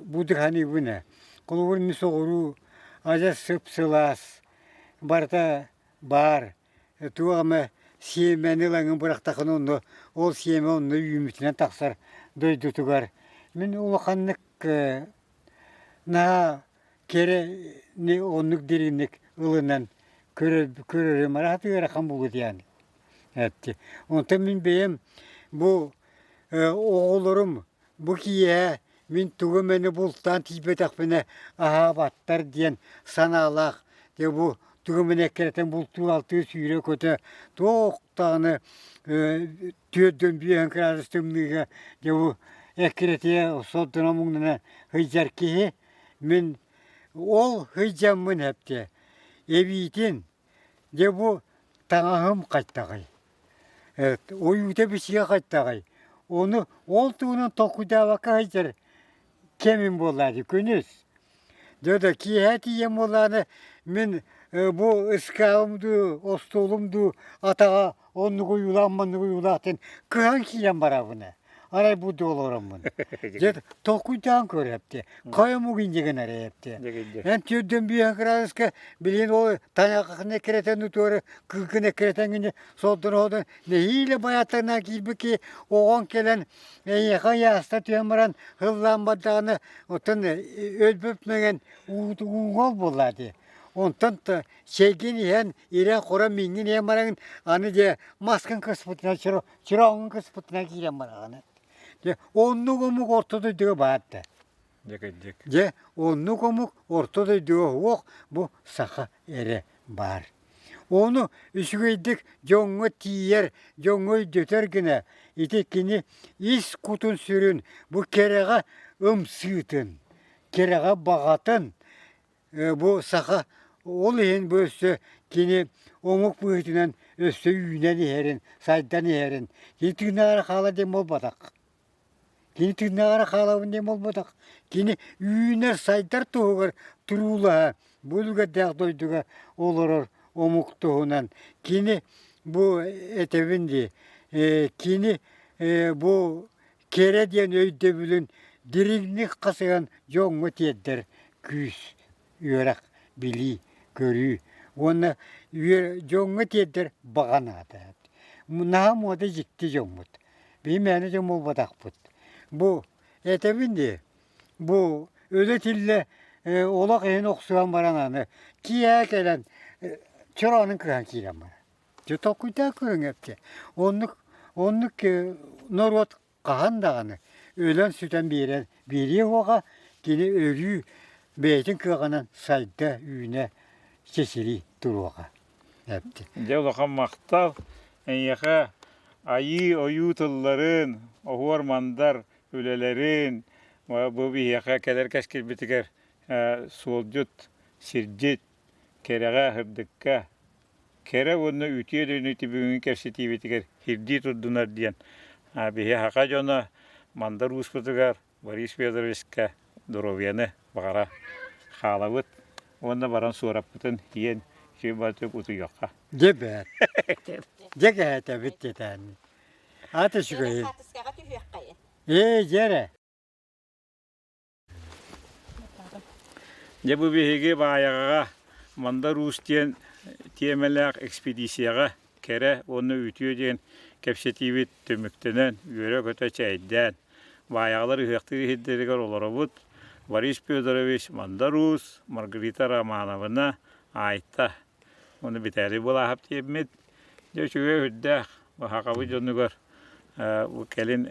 S2: бу саныыбын ээ, холобур, мин соҕуруу адьас сып-сылаас, барыта баар, туох эмэ сиэмэни ылаҥын бырахтаххына онно ол сиэмэ онно үүммүтүнэн тахсар дойдутугар мин улаханнык Наһаа кэрэни оннук дириҥник ылынан көрөрүм араата ыарахан буолуо диэн этти. Онтон мин бэйэм бу оҕолорум бу киэһэ мин тугу эмэни бултаан тиийбэтэхпинэ аһаабаттар диэн санаалаах дьэ бу тугу эмэни эккирэтэн бултуу-алтыы сүүрэ-көтө туох даҕаны түөрдүн биэһин кыраадыс тымныыга дьэ бу эккирэтиэ сордоно муҥнана сылдьар киһи мин ол сылдьаммын эптэ эбиитин дьэ бу таҥаһым хайтаҕый ойуута бичигэ хайтаҕый ону ол туһунан толкуйдаабакка сылдьар кэмим буолла дии күнүс Дьэ да киэһэ тиийэн буоллаҕына мин бу ыскаабым дуу, остуолум дуу атаҕа оннук ойуулаах маннык ойуулаах диэн кыһан киирэн барабын ээ. Арай бу дуу олороммун. Дьэ толкуйдаан көр эптэ. Хайа омук инньэ гынар эптэ. Эн түөрдэн биэһэн кыраадыска билигин ол тайаххын эккирэтэн утуары кыыкын эккирэтэн гинэ сордон нэһиилэ байааттарынан киирбит киһи оҕоҥ кэлэн эйиэхэ ыйааста түһэн баран ыллаан бардаҕына оттон өлбөт мэҥэн ууга буоллаа дии. Онтон чэйгин иһэн ирэн-хорон миҥҥин иһэн бараҥын аны дьэ маскын кыспытынан чороҥҥун кыспытынан киирэн бараҕын. Дьэ оннук омук орто дойдуга баар да.
S1: Дьэ кырдьык.
S2: Дьэ оннук омук орто дойдуга суох бу саха эрэ баар. Ону үчүгэйдик дьоҥҥо тиийэр, дьоҥҥо өйдөтөр гына ити кини ис кутун сүрүн бу кэрэҕэ ымсыытын, кэрэҕэ баҕатын бу саха ол иһин бу өссө кини омук быһыытынан өссө үүнэн иһэрин, сайдан иһэрин кини тыыннаах эрэ хаалар диэн буолбатах. Кини тыыннааҕар хаалабын диэн буолбатах. Кини үүнэр-сайдар туһугар туруулаһа, бу үлүгэрдээх дойдуга олорор омук туһунан. Кини бу этэбин дии, кини бу кэрэ диэн өйдөбүлүн дириҥник хасыһан дьоҥҥо тиэрдэр күүс, үөрэх, билии, көрүү уонна дьоҥҥо тиэрдэр баҕа наада. Наһаа муода дьикти дьоммут. Биһи мээнэ дьон буолбатахпыт. Бу этэбин дии, бу өлө-тиллэ олох иһин охсуһан баран аны киэһэ кэлэн чороонун кыһан киирэн барар. Дьэ толкуйдаан көрүҥ эптэ. Оннук оннук норуот хаһан даҕаны өлөн-сүтэн биэрэн биэриэ суоҕа, кини өрүү бэйэтин кыаҕынан сайда, үүнэ, чэчирии туруоҕа. Эптэ.
S1: Дьэ улахан махтал эйиэхэ айыы ойуу тылларын, оһуор-мандар үлэлэрин бу биһиэхэ кэлэр кэскилбитигэр суолдьут, сирдьит, кэрэҕэ, сырдыкка, кэрэ уонна үтүө дойду түбүгүн кэпсэтиибитигэр ирдии турдунар диэн биһи саха дьоно Мандар Ууспутугар Борис Федоровичка доруобуйаны баҕара хаалабыт уонна баран суораппытын иэн үчүгэй баҕайытык утуйуохха.
S2: Дьэ бээр. Дьэ кэһэтэбит диэтээнни. Аата үчүгэйин.
S3: түһүөххэйин.
S2: Ээ, дьэ
S1: Дьэ бу биһиги Баайаҕаҕа Мандар Уус диэн тиэмэлээх экспедицияҕа кэрэ уонна үтүө диэн кэпсэтиибит түмүктэнэн, үөрэ-көтө чэйдээн, Баайаҕалар ыһыахтыыр иһирдэригэр олоробут. Борис Федорович Мандар Уус, Маргарита Романовна, Айта уонна Виталий Былааһап диэммит. Дьэ үчүгэй үрдээх Сахабыт дьонугар кэлин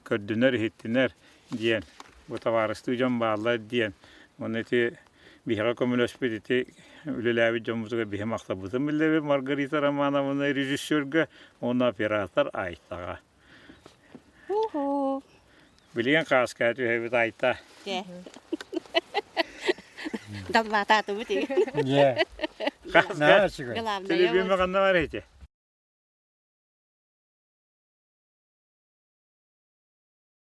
S1: көрдүнэр-иһиттинэр диэн, бу табаарыстыы дьон бааллар диэн, уонна ити биһиэхэ көмөлөспүт ити үлэлээбит дьоммутугар биһи махталбытын биллэбит Маргарита Романовна режиссерга уонна оператор Айтаҕа. Билигин хааска түһэбит Айта.
S3: Далбаатаатыбыт
S2: Дьэ.
S1: Хааска. Телевизор ханна бар ити?